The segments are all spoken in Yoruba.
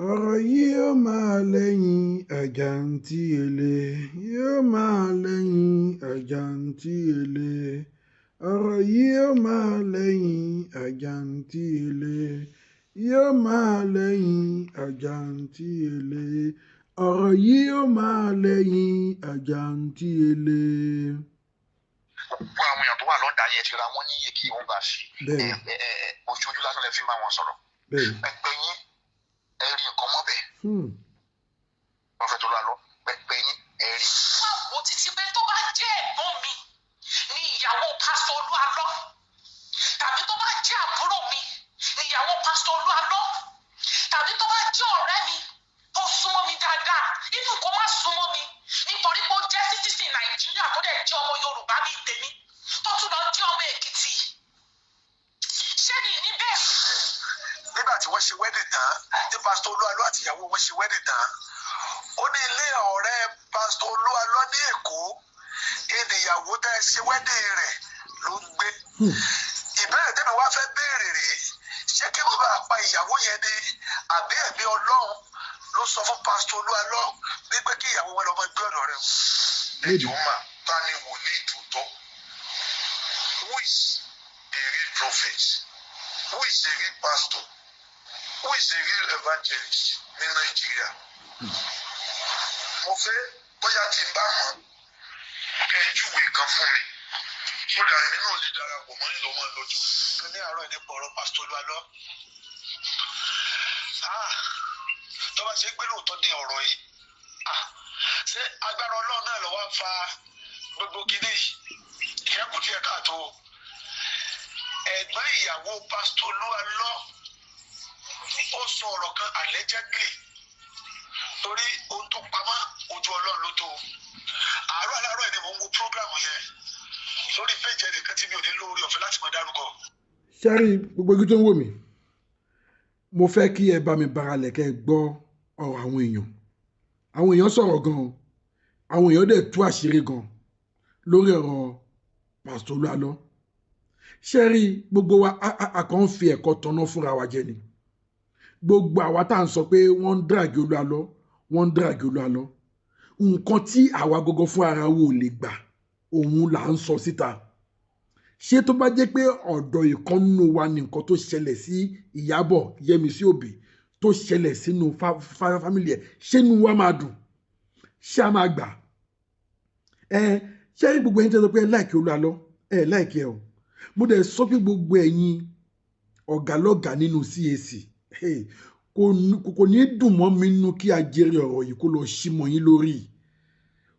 Ọ̀rọ̀ yìí ó máa lẹ́yìn àjàǹtí ele, yóò máa lẹ́yìn àjàǹtí ele. Ọ̀rọ̀ yìí ó máa lẹ́yìn àjàǹtí ele, yóò máa lẹ́yìn àjàǹtí ele. Ọ̀rọ̀ yìí ó máa lẹ́yìn àjàǹtí ele. Gbogbo àwọn èèyàn tó wà lọ́ndà yẹn ti ra wọ́n níyè kí wọ́n bá fi Bẹ́ẹ̀ni, oṣooju lásán lè fi bá wọn sọ̀rọ̀. Bẹ́ẹ̀ni. Pẹpẹ yín, ẹ rí nǹkan mọ́bẹ̀. Prophet Olú Alọ́, pẹpẹ yín, ẹ rí. Wá wo títí pé tó bá jẹ́ ẹ̀gbọ́n mi ní ìyàwó Pásítọ̀ Olú Alọ́, tàbí tó bá jẹ́ àbúrò mi ní ìyàwó Pásítọ̀ Olú Alọ́, tàbí tó bá jẹ́ ọ̀rẹ́ mi tó súnmọ́ mi dáadáa, inú kó má súnmọ́ mi nítorí pé ó jẹ́ citizen Nàìjíríà, tó dẹ̀ jẹ́ ọmọ Yorùbá bíi tèmi, tó tún lọ jẹ́ ọmọ Èkìtì, ṣé mi ní bẹ́ẹ̀? Nígbà tí wọ́n ṣe wedding tán, tí Pásítọ̀ Olú Alọ́ àti ìyàwó wọn ṣe wedding tán, ó ní ilé ọ̀rẹ́ Pásítọ̀ Olú Alọ́ ní Èkó ìníyàwó tẹ́ ẹ ṣe wedding rẹ̀ ló ń gbé. Ìbéèrè tẹ́mi wá fẹ́ béèrè rèé: ṣé kí wọ́n bá pa ìyàwó yẹn ni, àbí ẹ̀mí Ọlọ́run ló sọ fún Pásítọ̀ Olú Alọ́ wípé kí ìyàwó wọn lọ máa gbé ọ̀dọ̀ rẹ̀? Ẹ jọ̀ọ́ mà, ta ni wòlíì tòótọ́? Who is a real prophet? Who is a real pastor? Who is a real evangelist ní Nàìjíríà? Mo fẹ́ bóyá tí n bá mọ̀, kẹ́ ẹ júwe kan fún mi sódà èmi náà lè darapọ̀ mọ́ ìlọ́mọ lọ́jọ́. Kan ní àárọ̀ nípa ọ̀rọ̀ Pásítọ̀ Olú Alọ́. Ah, tó bá ṣe pé lóòótọ́ ni ọ̀rọ̀ yìí, ah, ṣé agbára Ọlọ́run náà ló wá fa gbogbo kinní yìí? Ìyẹn kù díẹ̀ káàtó. Ẹ̀gbọ́n ìyàwó Pásítọ̀ Olú Alọ́, ó sọ ọ̀rọ̀ kan allegedly, torí ohun tó pamọ́, ojú Ọlọ́run ló tó. Àárọ̀ aláàárọ̀ ni mò ń wo program yẹn lórí péjì ẹnìkan tí mi ò ní lórí ọ̀fẹ́ láti máa dárúkọ. Ṣẹ́rí gbogbo ojú tó ń wò mí, mo fẹ́ kí ẹ bá mi baralẹ̀, kẹ́ ẹ gbọ́ ọ̀rọ̀ àwọn èèyàn. Àwọn èèyàn sọ̀rọ̀ gan-an, àwọn èèyàn dẹ̀ tú àṣírí gan lórí ọ̀rọ̀ Pásítọ̀ Olú Alọ́. Ṣẹ́rí gbogbo wa, a kàn ń fi ẹ̀kọ́ tanná fúnra wa jẹ ni. Gbogbo àwa tá à ń sọ pé wọ́n ń drag Olú Alọ́, wọ́n ń drag Olú Alọ́, nǹkan tí àwa gọ́gọ́ fún ara wo ò lè gbà, òun là ń sọ síta. Ṣé tó bá jẹ́ pé ọ̀dọ̀ ìkan nínú wa ni nǹkan tó ṣẹlẹ̀ sí Ìyábọ̀ Yẹ́misí Òbí tó ṣẹlẹ̀ sínú family ẹ̀, ṣé inú wa máa dùn? Ṣé a máa gbà ẹ? Ṣé gbogbo ẹ̀yin tẹ́ sọ pé ẹ like Olú Alọ́, ẹ like ẹ o. Mo dẹ̀ sọ pé gbogbo ẹ̀yin ọ̀gá lọ́gàá nínú CAC, hey, kò ní dùn mọ́ mi nínú kí ajere ọ̀rọ̀ yìí kó lọ sí mọ́ yín lórí.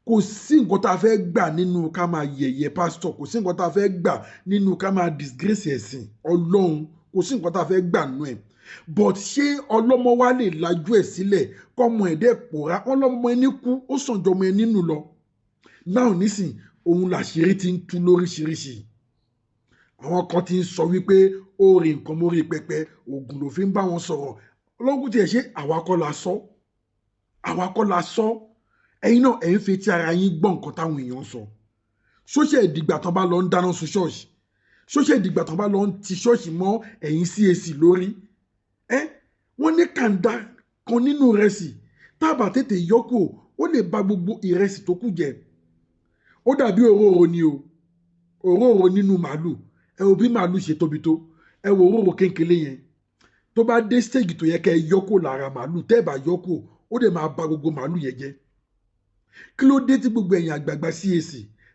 Kò sí nǹkan tá a fẹ́ gbà nínú ká máa yẹ̀yẹ́ pásítọ̀, kò sí nǹkan tá a fẹ́ gbà nínú ká máa disgrace ẹ̀sìn Ọlọ́run, kò sí nǹkan tá a fẹ́ gbà nínú ẹ̀. But ṣé ọlọ́mọ wa lè lajú ẹ̀ sílẹ̀ kọ́mọ ẹ̀ dẹ̀ pòórá? Wọ́n lọ́mọ ẹni kú, ó sàn jọmọ ẹni nù lọ. Náà nísìn, òun làṣírí ti ń tú lóríṣiríṣi. Àwọn kan ti ń sọ wípé ó rí nǹkan mórí pẹpẹ, oògùn ló fi ń bá wọn sọ̀rọ̀. Ọlọ́run tiẹ̀ ṣe, àwa kọ́ la sọ, àwa kọ́ la sọ. Ẹ̀yin náà, ẹ̀ ń fi ti ara yín gbọ́ nǹkan táwọn èèyàn ń sọ. Ṣóṣe ìdìgbà tán bá lọ ń dáná sun ṣọ́ọ̀ṣì? Ṣóṣe ìdìgbà tán bá lọ ń ti ṣọ́ọ̀ṣì mọ́ ẹ̀yìn CAC lórí ẹ? Wọ́n ní kàńdá kan nínú ìrẹsì, tá a bá tètè yọkù, ó lè ba gbogbo ìrẹsì tó kù jẹ́. Ó dàbí òróró ni o, òróró nínú màálù. Ẹ wo bí màálù ṣe tóbi tó, ẹ wo òróró kéńkéré yẹn. Tó bá dé stage tó yẹ kẹ́ ẹ yọkù lára màálù, tẹ́ ẹ bá yọkù, ó lè máa ba gbogbo màálù yẹn jẹ́. Kí ló dé tí gbogbo ẹ̀yin àgbààgbà CAC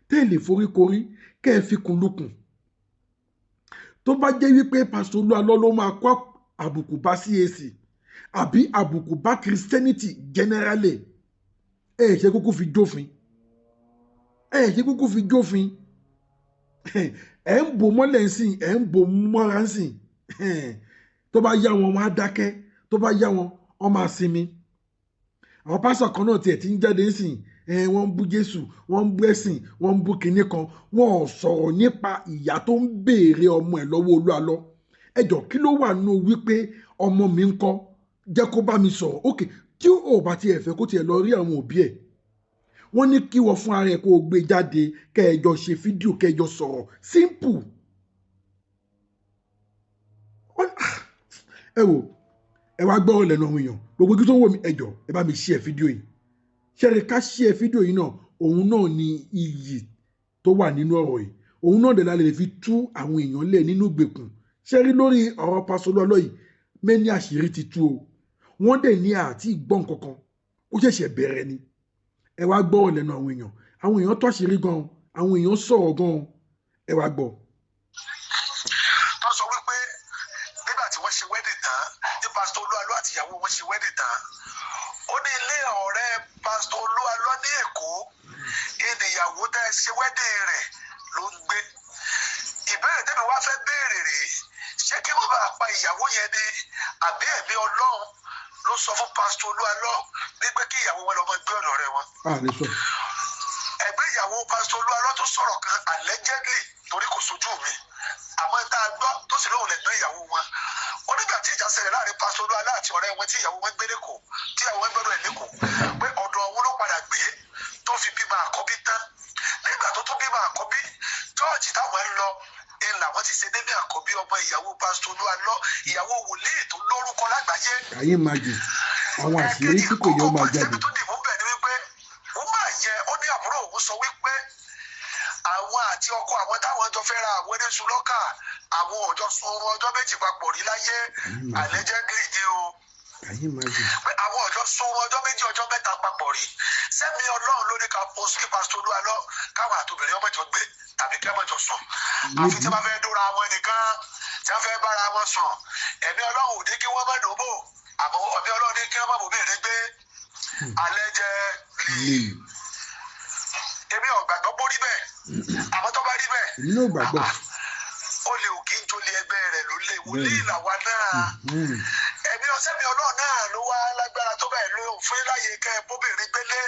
tẹ́ ẹ lè foríkorí, kẹ́ ẹ fi kùn lukùn? Tó bá jẹ́ wípé Pásítọ̀ Olú Alọ́ ló máa kó àbùkù bá CAC àbí àbùkù bá Christianity generally, ẹ ṣe kúkú fi jófin, ẹ ṣe kúkú fi jófin. Ẹ ń bò mọ́lẹ̀ ń sìn, ẹ ń bò mọ́ra ń sìn. Tó bá yá wọn, wọn á dákẹ́. Tó bá yá wọn, wọn máa sinmi. Àwọn pásítọ̀ kan náà tiẹ̀ ti ń jáde ń sìn, wọ́n ń bú Jésù, wọ́n ń bú ẹ̀sìn, wọ́n ń bú kinní kan. Wọ́n ò sọ̀rọ̀ nípa ìyá tó ń béèrè ọmọ ẹ̀ lọ́wọ́ Olú Alọ́. Ẹ jọ, kí ló wà nù wípé ọmọ mi ń kọ́, jẹ́ kó bá mi sọ̀rọ̀? Ok, tí ò bá tiẹ̀ fẹ́ kó tiẹ̀ lọ rí àwọn òbí ẹ̀, wọ́n ní kí wọ́n fún ara ẹ̀ kó o gbé jáde, kẹ́ ẹ jọ ṣe fídíò, kẹ́ ẹ jọ sọ̀rọ̀. Simple. Ẹ wò. Ẹ wá gbọ́rọ̀ lẹ́nu àwọn èèyàn. Gbogbo ojú tó ń wò mí, ẹ jọ̀ọ́, ẹ bá mi share fídíò yìí. Ṣẹ́rí ká share fídíò yìí náà, òun náà ni iyì tó wà nínú ọ̀rọ̀ yìí. Òun náà dẹ̀ la lè fi tú àwọn èèyàn lẹ̀ nínú ìgbèkùn. Ṣẹ́rí lórí ọ̀rọ̀ Pastor Olú Alọ́ yìí, mẹ́ni àṣírí ti tú o. Wọ́n dẹ̀ ní àti gbọ́n kankan, ó ṣẹ̀ṣẹ̀ bẹ̀rẹ̀ ni. Ẹ wá gbọ́rọ̀ lẹ́nu àwọn èèyàn. Àwọn èèyàn tó àṣírí gan, àwọn èèyàn sọ̀rọ̀ gan. Ẹ wá gbọ́. Tó sọ wípé nígbà tí wọ́n ṣe wedding tán, tí Pásítọ̀ Olú Alọ́ àti ìyàwó wọn ṣe wedding tán, ó ní ilé ọ̀rẹ́ Pásítọ̀ Olú Alọ́ ní Èkó ìyàwó tẹ́ ẹ ṣe wedding rẹ̀ ló ń gbé. Ìbéèrè tẹ́mi wá fẹ́ béèrè rèé: ṣé kí wọ́n bá pa ìyàwó yẹn ni, àbí ẹ̀mí Ọlọ́run ló sọ fún Pásítọ̀ Olú Alọ́ wípé kí ìyàwó wọn lọ máa gbé ọ̀dọ̀ rẹ̀ wọn? A lè sọ. Ẹgbẹ́ ìyàwó Pásítọ̀ Olú Alọ́ tó sọ̀rọ̀ kan, allegedly, torí kò sojú mi, àmọ́ tá a gbọ́ tó sì lóun lẹ̀gbẹ́ ìyàwó wọn, ó nígbà tí ìjà ṣẹlẹ̀ láàrin Pásítọ̀ Olú Alọ́ àti ọ̀rẹ́ wọn tí ìyàwó wọn gbé lẹ́kọ̀ọ́, tí ìyàwó wọn gbọ́dọ̀ ẹ̀ lẹ́kọ̀ọ́, pé ọ̀dọ̀ òun ló padà gbé tó fi bímọ àkọ́bí tán. Nígbà tó tún bímọ àkọ́bí, chọ́ọ̀chì táwọn ń lọ ń làwọn ti ṣe débi àkọ́bí ọmọ ìyàwó Pásítọ̀ Olú Alọ́, ìyàwó wòlíì tó lórúkọ lágbàáyé. Can you imagine? Àwọn àṣírí tí kò yẹ ó máa jáde. Tó dìbò bẹ̀ ni wípé wúmà yẹn, ó ní àbúrò òun sọ wípé àwọn àti ọkọ àwọn táwọn jọ fẹ́ ra àwọn oníṣu lọ́kà, àwọn ò jọ sun oorun ọjọ́ 2 papọ̀ rí láyé. Allegedly ni o. Can you imagine? Pé àwọn ò jọ sun oorun ọjọ́ 2, ọjọ́ 3 papọ̀ rí. Sẹ́mi Ọlọ́run ló ní ká post kí Pásítọ̀ Olú Alọ́ káwọn àtòbìnrin ọmọ ìjọ gbé tàbí kí ọmọ ìjọ sùn, àfi tí wọ́n fẹ́ dóra wọn nìkan, tí wọ́n fẹ́ bára wọn sùn. Ẹ̀mí Ọlọ́run ò ní kí wọ́n má dòbò, àmọ́ ẹ̀mí Ọlọ́run ní kí wọ́n má bòbí gbé. Allegedly. Èmi ò gbàgbọ́ bó rí bẹ́ẹ̀, àmọ́ tó bá rí bẹ́ẹ̀, Èmi náà gbàgbọ́. ó lè ò kí ń jólè ẹgbẹ́ rẹ̀ ló lè wòlíì làwa náà. Ẹ̀mí ọ̀sẹ̀mi Ọlọ́run náà ló wá lágbára tó bẹ́ẹ̀ ló fún láyé kẹ́ ẹ bóbìnrin gbélé,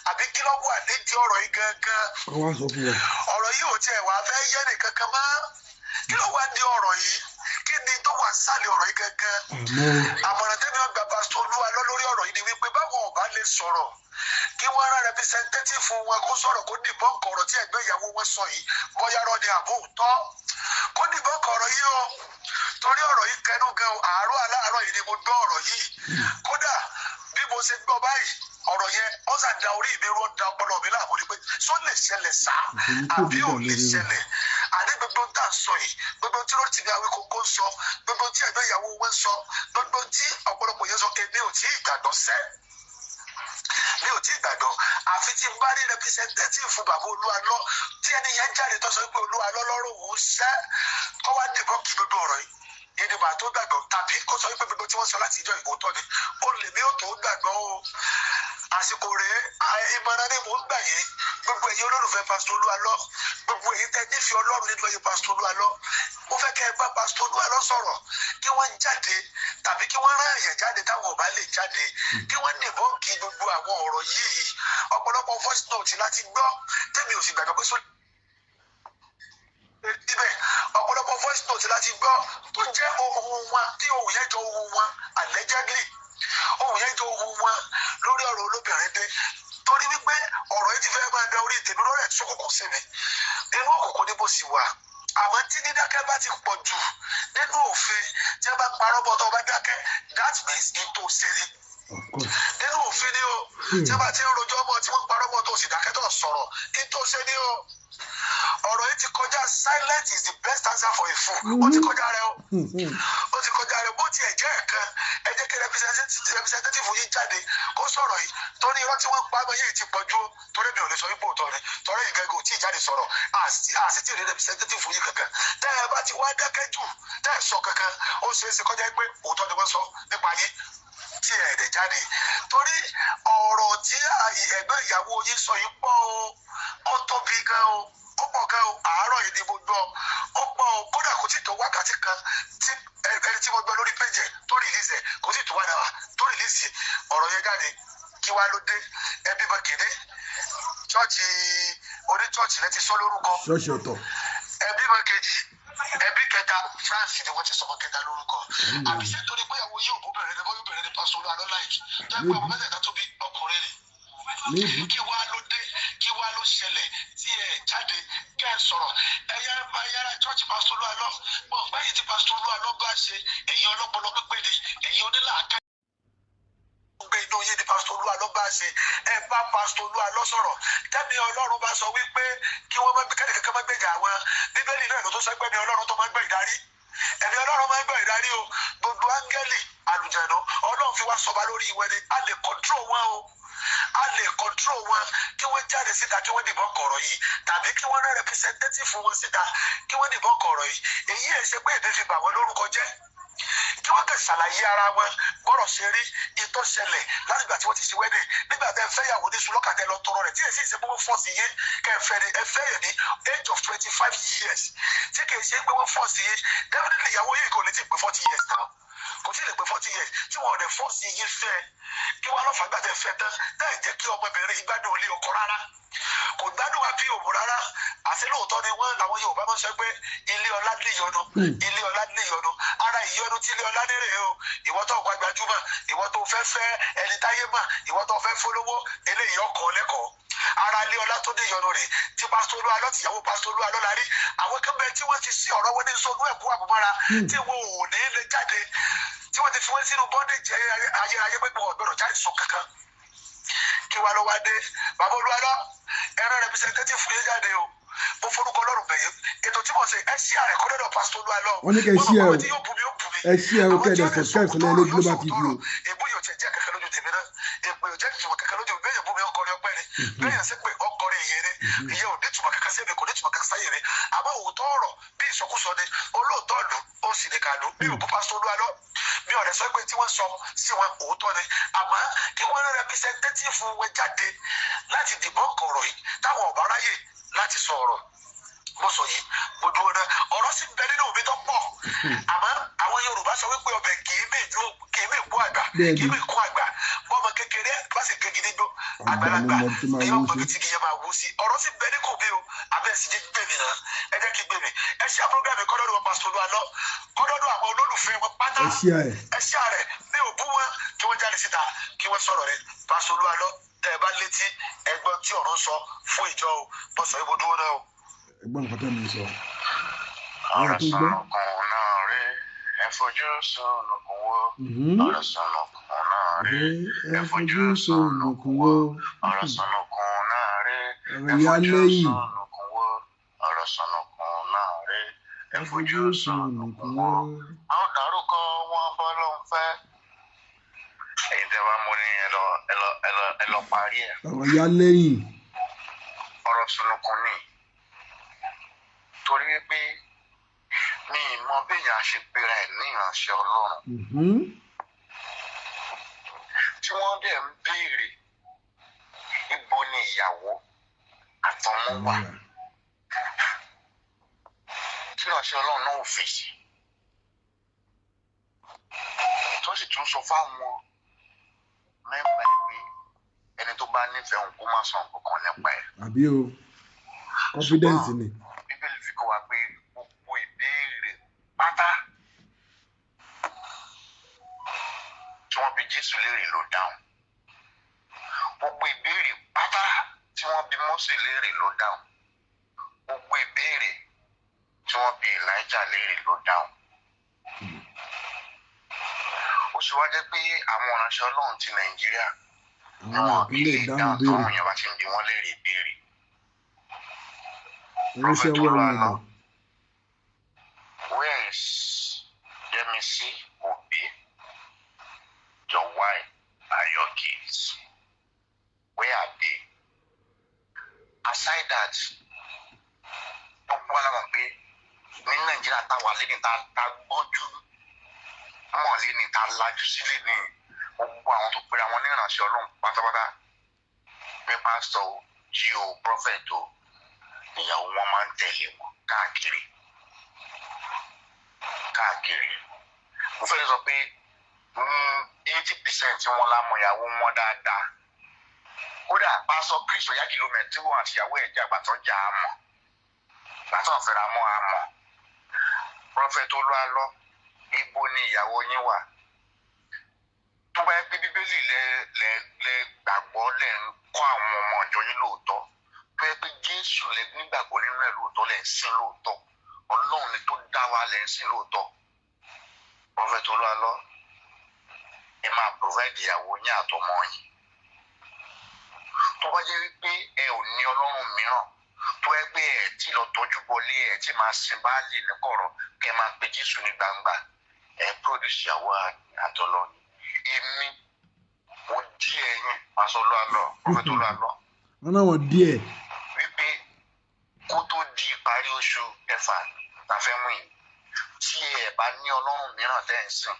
àbí kí ló wà nídìí ọ̀rọ̀ yìí gangan? Kọ́ wá sọ fún wa. Ọ̀rọ̀ yìí ò tiẹ̀ wá fẹ́ yé nìkan kan mọ́. Kí ló wà ní ọ̀rọ̀ yìí? Kí ni tó wà sálẹ̀ ọ̀rọ̀ yìí gangan? Àmọ́ Àmọ̀ràn tẹ́mi ọgbà Pásítọ̀ Olú Alọ́ lórí ọ̀rọ̀ yìí ni wípé báwọn ò bá lè sọ̀rọ̀, kí wọ́n rán representative wọn kó sọ̀rọ̀, kó debunk ọ̀rọ̀ tí ẹgbẹ́ ìyàwó wọn sọ yìí, bóyá rọ́ ni àbó òótọ́. Kó debunk ọ̀rọ̀ yìí o, torí ọ̀rọ̀ yìí kẹnu gan o. Àárọ̀ aláàárọ̀ yìí ni mo gbọ́ ọ̀rọ̀ yìí. Kódà bí mo ṣe gbọ́ báyìí, ọ̀rọ̀ yẹn ó sà da orí mi rú, da ọpọlọ mi láàmú ni pé só lè ṣẹlẹ̀ sá àbí ò lè ṣẹlẹ̀? Àní gbogbo tá à ń sọ yìí, gbogbo tí ló ti ní Awíkonko ń sọ, gbogbo tí ẹgbẹ́ ìyàwó wọn ń sọ, gbogbo tí ọ̀pọ̀lọpọ̀ yẹn sọ, èmi ò tí ì gbàgbọ́ sẹ́, mi ò tí ì gbàgbọ́, àfi tí n bá rí representative fún bàbá Olú Alọ́, tí ẹni yẹn jáde tó sọ pé Olú Alọ́ lọ́rọ̀ òun ṣẹ́, kọ́ wá dìbọn kí gbogbo ọ̀rọ̀ yìí ìdìbò àtó gbàgbọ́, tàbí kó sọ wípé gbogbo tí wọ́n sọ láti ìjọ ìkótọ́ ni ó lè mí ò tó gbàgbọ́ o. Àsìkò rèé, ìmọ̀ràn ni mò ń gbà yín, gbogbo ẹ̀yin olólùfẹ́ Pásítọ̀ Olú Alọ́, gbogbo ẹ̀yin tẹ́ nífẹ̀ẹ́ Ọlọ́run nínú ẹ̀yin Pásítọ̀ Olú Alọ́, mo fẹ́ kẹ́ ẹ bá Pásítọ̀ Olú Alọ́ sọ̀rọ̀, kí wọ́n jáde tàbí kí wọ́n rán èèyàn jáde táwọn ò bá lè jáde, kí wọ́n debunk gbogbo àwọn ọ̀rọ̀ yìí. Ọ̀pọ̀lọpọ̀ voice note láti gbọ́ tẹ́mi ò sì gbàgbọ́ pé sórí síbẹ̀. Ọ̀pọ̀lọpọ̀ voice note láti gbọ́ tó jẹ́ ohun wọn, tí ohun yẹn jọ ohun wọn, allegedly, ohun yẹn jọ ohun wọn lórí ọ̀rọ̀ olóbìnrin dé, torí wípé ọ̀rọ̀ yìí ti fẹ́ máa da orí tèmi lórí ẹ̀ sókòkò sí mi. Inú òkùnkùn ni mo sì wà, àmọ́ tí dídákẹ́ bá ti pọ̀ jù nínú òfin, tí wọ́n bá parọ́ bọ́ tó bá dákẹ́, that means ètò òṣèré Of course. nínú òfin ni o. Tí wọ́n bá ti ń rojọ́ mọ́, tí wọ́n parọ́ mọ́, tó sì dákẹ́ tó sọ̀rọ̀, ètò òṣèré o. Ọ̀rọ̀ yìí ti kọjá silent is the best answer for a fool. Ó ti kọjá rẹ o, ó ti kọjá rẹ. Bó tiẹ̀ jẹ́ ẹ̀kan, ẹ jẹ́ kí representative yìí jáde kó sọ̀rọ̀ yìí, torí irọ́ tí wọ́n pa ọmọ yìí ti pọ̀ jù ó. Torí mi ò lè sọ wípé òótọ́ ni, torí yìí gẹ́gẹ́ ò tí ì jáde sọ̀rọ̀, àti tí ì rí representative yìí kankan. Tẹ́ ẹ bá ti wá dákẹ́ jù, tẹ́ ẹ sọ kankan, ó ṣeé ṣe kọjá pé òótọ́ ni wọ́n sọ nípa yín tí ẹ̀ dẹ̀ jáde, torí ọ̀rọ̀ tí ẹgbẹ́ ìyàwó yín sọ yìí pọ̀ o, ó tóbi gan o, ó pọ̀ gan o. Àárọ̀ yìí ni mo gbọ́, ó pọ̀ o. Kódà kò tí tó wákàtí kan tí ẹni tí mo gbọ́ lórí péjẹ tó release ẹ̀, kò tí tó wá dáwà tó release ọ̀rọ̀ yẹn jáde. Kí wá ló dé? Ẹbí bá kéde chọ́ọ̀chì, oní chọ́ọ̀chì lẹ ti sọ lórúkọ. Ṣọ́ọ̀ṣì ọ̀tọ̀. Ẹbí bá kejì, ẹbí kẹta, France ni wọ́n ti sọmọ kẹta lórúkọ. Àbí ṣé torí pé ìyàwó yóò bóbìnrin ni, bóbìnrin ni Pásítọ̀ Olú Alọ́ láìkí tó ẹ pé ọmọ mẹ́tẹ̀ẹ̀ta tó bí ọkùnrin ni? Maybe. Kí wá ló dé? Kí wá ló ṣẹlẹ̀ tí ẹ jáde kẹ́ ẹ sọ̀rọ̀? Ẹ̀yà ẹ̀yà chọ́ọ̀chì Pásítọ̀ Olú Alọ́ mọ̀ báyìí tí Pásítọ̀ Olú Alọ́ bá ṣe, ẹ̀yin ọlọ́pọlọ pípé ni, ẹ̀yin onílàákà. nínú yín ni Pásítọ̀ Olúalọ́ bá ṣe. Ẹ bá Pásítọ̀ Olúalọ́ sọ̀rọ̀. Tẹ́mi Ọlọ́run bá sọ wípé kí wọ́n má kẹ́ni kankan má gbèjà àwọn. Bíbélì náà ló tó sọ pé ẹ̀mí Ọlọ́run tó máa ń gbọ́ ìdarí. Ẹ̀mí Ọlọ́run máa ń gbọ́ ìdarí o. Gbogbo áńgẹ́lì àlùjànnú Ọlọ́run fi wá sọba lórí ìwé ni. A lè control wọn o, a lè control wọn kí wọ́n jáde síta kí wọ́n dìbọn kọ̀rọ̀ yìí, tàbí kí wọ́n rán representative wọn síta kí wọ́n dìbọn kọ̀rọ̀ yìí. Èyí ẹ̀ ṣe pé èmi fi bà wọ́n lórúkọ jẹ́, kí wọ́n kàn ṣàlàyé ara wọn gbọ́dọ̀ ṣe rí ìtọ́ ṣẹlẹ̀ látìgbà tí wọ́n ti ṣe wedding. Nígbà tẹ́ fẹ́ yàwó ní sulọ́kà tẹ́ lọ tọrọ rẹ̀, tí èsì ìṣe pé wọ́n force yín kẹ́ ẹ fẹ́ ni. Ẹ fẹ́ yẹn ní age of 25 years, tí kì í ṣe pé wọ́n force yín. Definitely, ìyàwó yìí kò lè ti pé 40 years now, kò tí ì lè pé 40 years tí wọ́n ò dẹ̀ force yín fẹ́. Kí wọ́n lọ́fàá gbà tẹ́ fẹ́ tán tẹ́ ẹ̀ jẹ́ kí ọmọbìnrin yìí gbádùn ilé ọkọ rárá? Kò gbádùn àbí òmù rárá. Àti lóòótọ́ ni wọ́n làwọn Yorùbá máa ń sọ pé ilé ọlá níyọnu, ilé ọlá níyọnu. Ara ìyọnu tí ilé ọlá nírè o. Ìwọ tó wà gbajúmọ̀, ìwọ tó fẹ́ fẹ́ ẹni táyé mọ̀, ìwọ tó fẹ́ fọlọ́wọ́, eléyìí ọkọ̀ lẹ́kọ̀ọ́. Ara ilé ọlá tó ní ìyọnu rè tí Pásítọ̀ Olúalọ́, tìyàwó Pásítọ̀ Olúalọ́ la rí. Àwọn kan bẹ tí wọ́n ti sí ọ̀rọ̀ wọn ní sọdún ẹ̀kú àbúmọ́ra, tí wọn ò ní lè jáde, tí wọ́n ti fi wọ́n sínú bondage ayérayé pé wọn ò gbọ́dọ̀ jáde sọ kankan. Kí wàá lọ wá dé? Bàbá Olúalọ́, ẹran representative fún yín jáde o. Mo forúkọ Ọlọ́run bẹ̀yẹ. Ètò tí mo ṣe, ẹ ṣí àrẹ kọ́dọ̀dọ̀ Pásítọ̀ Olúalọ́. Wọ́n ní kẹ́ ẹ ṣí ẹ o. Àwọn tí yóò bù mí, ó bù mí. Ẹ ṣí ẹ o, kẹ́ ẹ dẹ̀ subscribe sílẹ̀ ilé Global TV o. Èbú yóò tẹ̀ jẹ́ kẹ̀kẹ́ lójú tèmi náà. Èpè yóò jẹ́ ìtumọ̀ kẹ̀kẹ́ lójú mi. Bẹ́ẹ̀ yẹn bú mi, ọkọrin ọpẹ́ ni. Bẹ́ẹ̀ yẹn sì pé ọkọrin ìyẹn ni. Ìyẹn ò ní ìtumọ̀ kẹ̀kẹ́ sí mi, kò ní ìtumọ̀ kẹ̀kẹ́ sáyé mi. Àmọ́ òótọ́ ọ̀rọ̀ bí ìsọkúsọ ni, olóòótọ́ ìlú ó sì ní kàlú. Mi ò bú Pásítọ̀ Olúalọ́, mi ò rẹ̀ sọ pé tí wọ́n sọ sí wọn òótọ́ ni. Àmọ́ kí wọ́n rán representative wọn jáde láti dìbọn kọ̀rọ̀ yìí táwọn ọ̀bá ráyè láti sọ ọ̀rọ̀. Mo sọ yìí, mo dúró náà. Ọ̀rọ̀ sì ń bẹ nínú mi tó pọ̀. Àmọ́ àwọn Yorùbá sọ wípé ọbẹ̀ kì í mì kì í mì kú àgbà, kì í mì kú àgbà. Bọ́mọ kékeré bá sì kégi nígbó, àgbàlagbà ni yóò mọ ibi tí kì í yẹ máa wú sí. Ọ̀rọ̀ sì ń bẹ ní kò bí o. Abẹ́ sì jẹ́ gbèmí náà, ẹ jẹ́ kí gbèmí. Ẹ ṣe program kọ́dọ̀dọ̀ wọn, Pásítọ̀ Olúalọ́, kọ́dọ̀dọ̀ àwọn olólùfẹ́ wọn pátá. Ẹ ṣí ẹ. Ẹ ṣí àrẹ. Mi ò bú wọn, kí wọ́n jáde síta kí wọ́n sọ̀rọ̀ rẹ. Pásítọ̀ Olúalọ́, tẹ́ ẹ bá létí ẹgbọ́n tí ọ̀run sọ fún ìjọ o. Bọ́sọ̀ ibo dúró náà o. Ẹgbọ́n nǹkan tó mi sọ. Ọ̀rọ̀ tó gbọ́. sọ̀nùkùn náà rí, ẹ fojú sọ̀nùkùn wò. Ọ̀rọ̀ sọ̀nùkùn náà rí, ẹ fojú sọ̀nùkùn wò. Ọ̀rọ̀ sọ̀nùkùn náà rí, Ọ̀rọ̀ ẹ ìyá fojú lẹ́yìn. sọ̀nùkùn wò. Ọ̀rọ̀ sọ̀nùkùn náà rí, ẹ Ẹ fojú fojú sọ̀nùkùn sọ̀nùkùn wò. wò. A ó dárúkọ wọn bọ́ ló ń fẹ́. Èyí tẹ́ bá mú ní ẹ lọ ẹ lọ ẹ lọ ẹ lọ parí ẹ̀. Ọ̀rọ̀ ìyá lẹ́yìn. Ọ̀rọ̀ sọ̀nùkùn ni, torí wípé mi ì mọ béèyàn ṣe pera ẹ̀ ní ìránṣẹ́ Ọlọ́run tí wọ́n dẹ̀ ń béèrè ibo ni ìyàwó àtọmọ wà, tí ìránṣẹ́ Ọlọ́run náà ò fèsì, tó sì tún sọ fáwọn member ẹ̀ pé ẹni tó bá nífẹ̀ẹ́ òun kó má sọ nǹkan kan nípa ẹ̀. Àbí o, confidence ni. Bíbélì fi kọ́ wa pé gbogbo ìbéèrè pátá tí wọ́n bi Jésù léèrè ló dáhùn, gbogbo ìbéèrè pátá tí wọ́n bi Mósè léèrè ló dáhùn, gbogbo ìbéèrè tí wọ́n bi Elijah léèrè ló dáhùn. Ó sì wá jẹ́ pé àwọn ìránṣẹ́ Ọlọ́run ti Nàìjíríà ni Àwọn wọn kì kì í í lè lè dáhùn dáhùn béèrè. táwọn èèyàn bá ti ń bi wọ́n léèrè ìbéèrè. Oríṣẹ́ Prophet owó àwọn Olúalọ, ọmọ. where is Yemisi Obi, your wife and your kids? Where are they? Aside that, gbogbo wa la mọ̀ pé ní Nàìjíríà tá wà lẹ́ni tá gbọ́njú mọ̀ lẹ́ni tá lajú sí lẹ́ni, gbogbo àwọn tó pera wọn ní ìránṣẹ́ Ọlọ́run pátápátá, ní pásítọ̀ o, jí o, prophet o, ìyàwó wọn máa ń tẹ̀lé wọn káàkiri káàkiri. Mo fẹ́ sọ pé 80% wọn la mọ ìyàwó wọn dáadáa. Kódà pásọ Chris Oyakilome tí wọn àti ìyàwó ẹ̀ jà, gbàtọ́ jà á mọ̀, gbàtọ́ fẹ́ra mọ́ á mọ̀. Prophet Olúalọ́, ibo ni ìyàwó yín wà? Tó bá yẹ pé Bíbélì lẹ gbàgbọ́, lẹ ń kọ́ àwọn ọmọ ọjọ́ yín lóòótọ́, tó yẹ pé Jésù lẹ nígbàgbọ́ nínú ẹ̀ lóòótọ́, lẹ ń sìn lóòótọ́, Ọlọ́run ni tó dá wa lẹ ń sìn lóòótọ́, Prophet Olúalọ́, Ẹ máa provide ìyàwó yín àtọmọ yín. Tó bá jẹ́ wípé ẹ ò ní ọlọ́run mìíràn, tó ẹ pé ẹ tí lọ tọ́jú bọlé, ẹ tí máa sin Baálì ní kọ̀rọ̀, kẹ máa pe Jésù ní gbangba, ẹ produce ìyàwó àtọlọ. Èmi mo dí ẹ̀yin, Pastor Olúalọ, Prophet Olúalọ, Wọn náà wọn díẹ̀. wípé kó tó di ìparí oṣù kẹfà tá a fẹ́ mú yìí, tí ẹ bá ní ọlọ́run mìíràn tẹ́ ń sìn,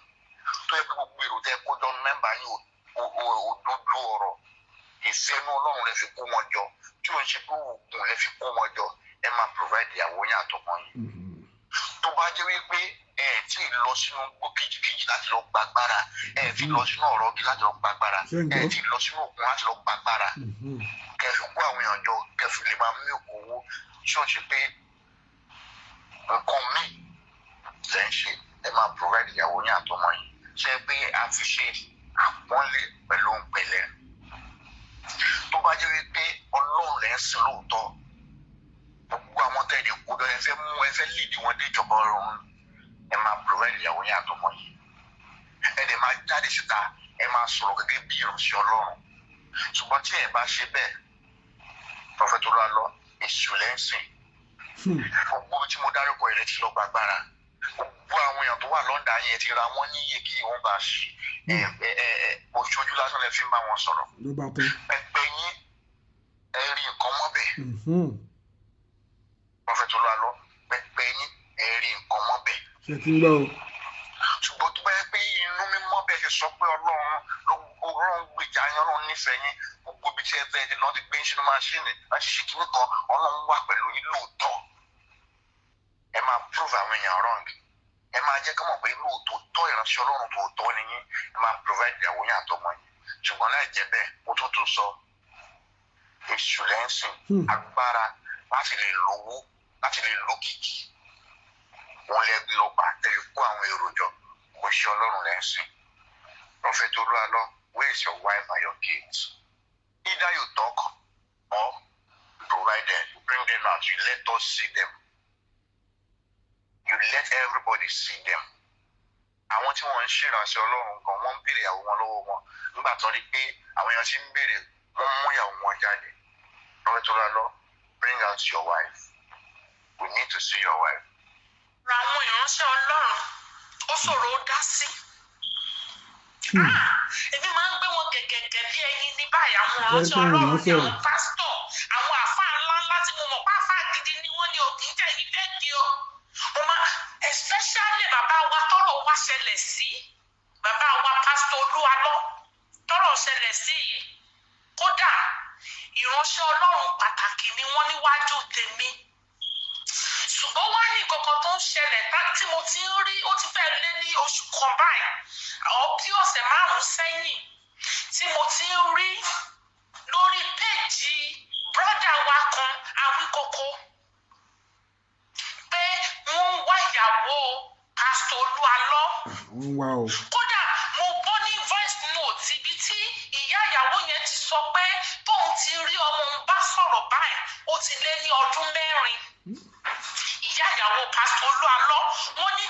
tó yẹ pé gbogbo èrò tẹ́ kó jọ mẹ́mbà yín, òdodo ọ̀rọ̀ ìfẹ́nu ọlọ́run lẹ fi kó wọn jọ, tí ò ń ṣe pé oògùn lẹ fi kó wọn jọ, ẹ máa provide ìyàwó yín àtọmọ yín. Tó bá jẹ́ wípé ẹ tí ì lọ sínú gbó kìjìkìjì láti lọ gbàgbára, ẹ tí ì lọ sínú ọ̀rọ̀ igi láti lọ gbàgbára, Ṣé ń ẹ gbọ́? tí ì lọ sínú òkun láti lọ gbàgbára, kẹfì kó àwọn èèyàn jọ, kẹfì lè máa mí owó, tí ó ń ṣe pé nǹkan míì lẹ́ ń ṣe, ẹ máa provide ìyàwó yín àtọmọ yín. Ṣe pé a fi ṣe àpọ́nlé pẹ̀lú pẹ̀lẹ́. Tó bá jẹ́ wípé ọlọ́run lẹ́ ń sìn lóòótọ́, gbogbo àwọn tẹ̀lé kó lọ, ẹ fẹ́ mú, ẹ fẹ́ lead wọn dé ìjọba ọ̀run, ẹ máa provide ìyàwó yín àtọmọ yín. Ẹ dẹ̀ máa jáde síta, ẹ máa sọ̀rọ̀ gẹ́gẹ́ bí ìránṣẹ́ ọlọ́run. Ṣùgbọ́n tí ẹ bá ṣe bẹ́ẹ̀, Prophet Olúalọ, èṣù lẹ́ ń sìn. Gbogbo tí mo dárúkọ rẹ ti lọ gbàgbára, gbogbo àwọn èèyàn tó wà lọ́ndà yẹn ti ra wọ́n níyè kí wọ́n bá ṣe ẹ ẹ ẹ oṣooju lásán lẹ fi ń bá wọn sọ̀rọ̀. Ló bá tán. Pẹpẹ yín, ẹ rí nǹkan mọ́bẹ̀. Prophet Olúalọ, pẹpẹ yín, ẹ rí nǹkan mọ́bẹ̀. Ṣe ti ń gbọ́ o? Ṣùgbọ́n tó bá yẹ pé inú mímọ́ bẹ́ẹ̀ ṣe sọ pé ọlọ́run ọlọ́run gbèjà yín, ọlọ́run nífẹ̀ẹ́ yín, gbogbo ibi tí ẹ fẹ́ ẹ lọ ti gbé sínú máṣíìnì láti ṣe kíní kan, ọlọ́run wà pẹ̀lú yín lóòótọ́, ẹ máa prove àwọn èèyàn wrong. Ẹ máa jẹ́ kí wọ́n mọ̀ pé lóòótọ́ tọ́ ìránṣẹ́ ọlọ́run tòótọ́ ni yín. Ẹ máa provide ìyàwó yín àtọmọ yín. Ṣùgbọ́n láì jẹ́ bẹ́ẹ̀, mo tún tún sọ, èṣù lẹ́sìn. Agbára láti lè lówó, láti lè lókìkí, wọn lẹ lọ gbà tẹ̀lé kó àwọn èrò jọ, kò ṣe ọlọ́run lẹ́sìn. Prophet Olúalọ, where is your wife and your kids? Either you talk or you provide them, you bring them out, you let us see them, you let everybody see them. Àwọn tí wọ́n ń ṣèrànṣẹ́ ọlọ́run gan, wọ́n ń béèrè ìyàwó wọn lọ́wọ́ wọn. Nígbà tó rí pé àwọn èèyàn ti ń béèrè, wọ́n mú ìyàwó wọn jáde. Prophet Olúalọ, bring out your wife. We need to see your wife. Ra àwọn ìránṣẹ́ ọlọ́run, ó ṣòro ó dá sí. Ah, èmi máa ń gbé wọn gẹ̀gẹ̀gẹ̀ bí ẹyin ní báyìí. Àwọn ìránṣẹ́ pé àwọn ọlọ́run èèyàn ni àwọn sọ̀rọ̀. Pásítọ̀, àwọn àfáà ńláńlá tí mo mọ̀ pé àfáà gidi ni wọ́n ní o, kì í jẹ́ yìí fẹ́ẹ̀kì o. Mo máa especially bàbá wa tọ́rọ̀ wá ṣẹlẹ̀ sí, bàbá wa Pásítọ̀ Olúalọ́ tọ́rọ̀ ṣẹlẹ̀ sí yìí, kódà ìránṣẹ́ ọlọ́run pàtàkì ni wọ́n níwájú tèmi. Ṣùgbọ́n wá ní kankan tó ń ṣẹlẹ̀ tí mo ti ń rí, ó ti fẹ́ lé ní oṣù kan báyìí ọ̀ bí ọ̀sẹ̀ 5 sẹ́yìn tí mo ti ń rí lórí page brother wa kan, Awíkókó, pé wọ́n ń wá ìyàwó Pásítọ̀ Olúalọ́. Wọ́n ń wá o. Kódà mo gbọ́ ní voice note ibi tí ìyá ìyàwó yẹn ti sọ pé tóun ti rí ọmọ òun bá sọ̀rọ̀ báyìí, ó ti lé ní ọdún 4. Ìyá ìyàwó Pásítọ̀ Olúalọ́, wọ́n ní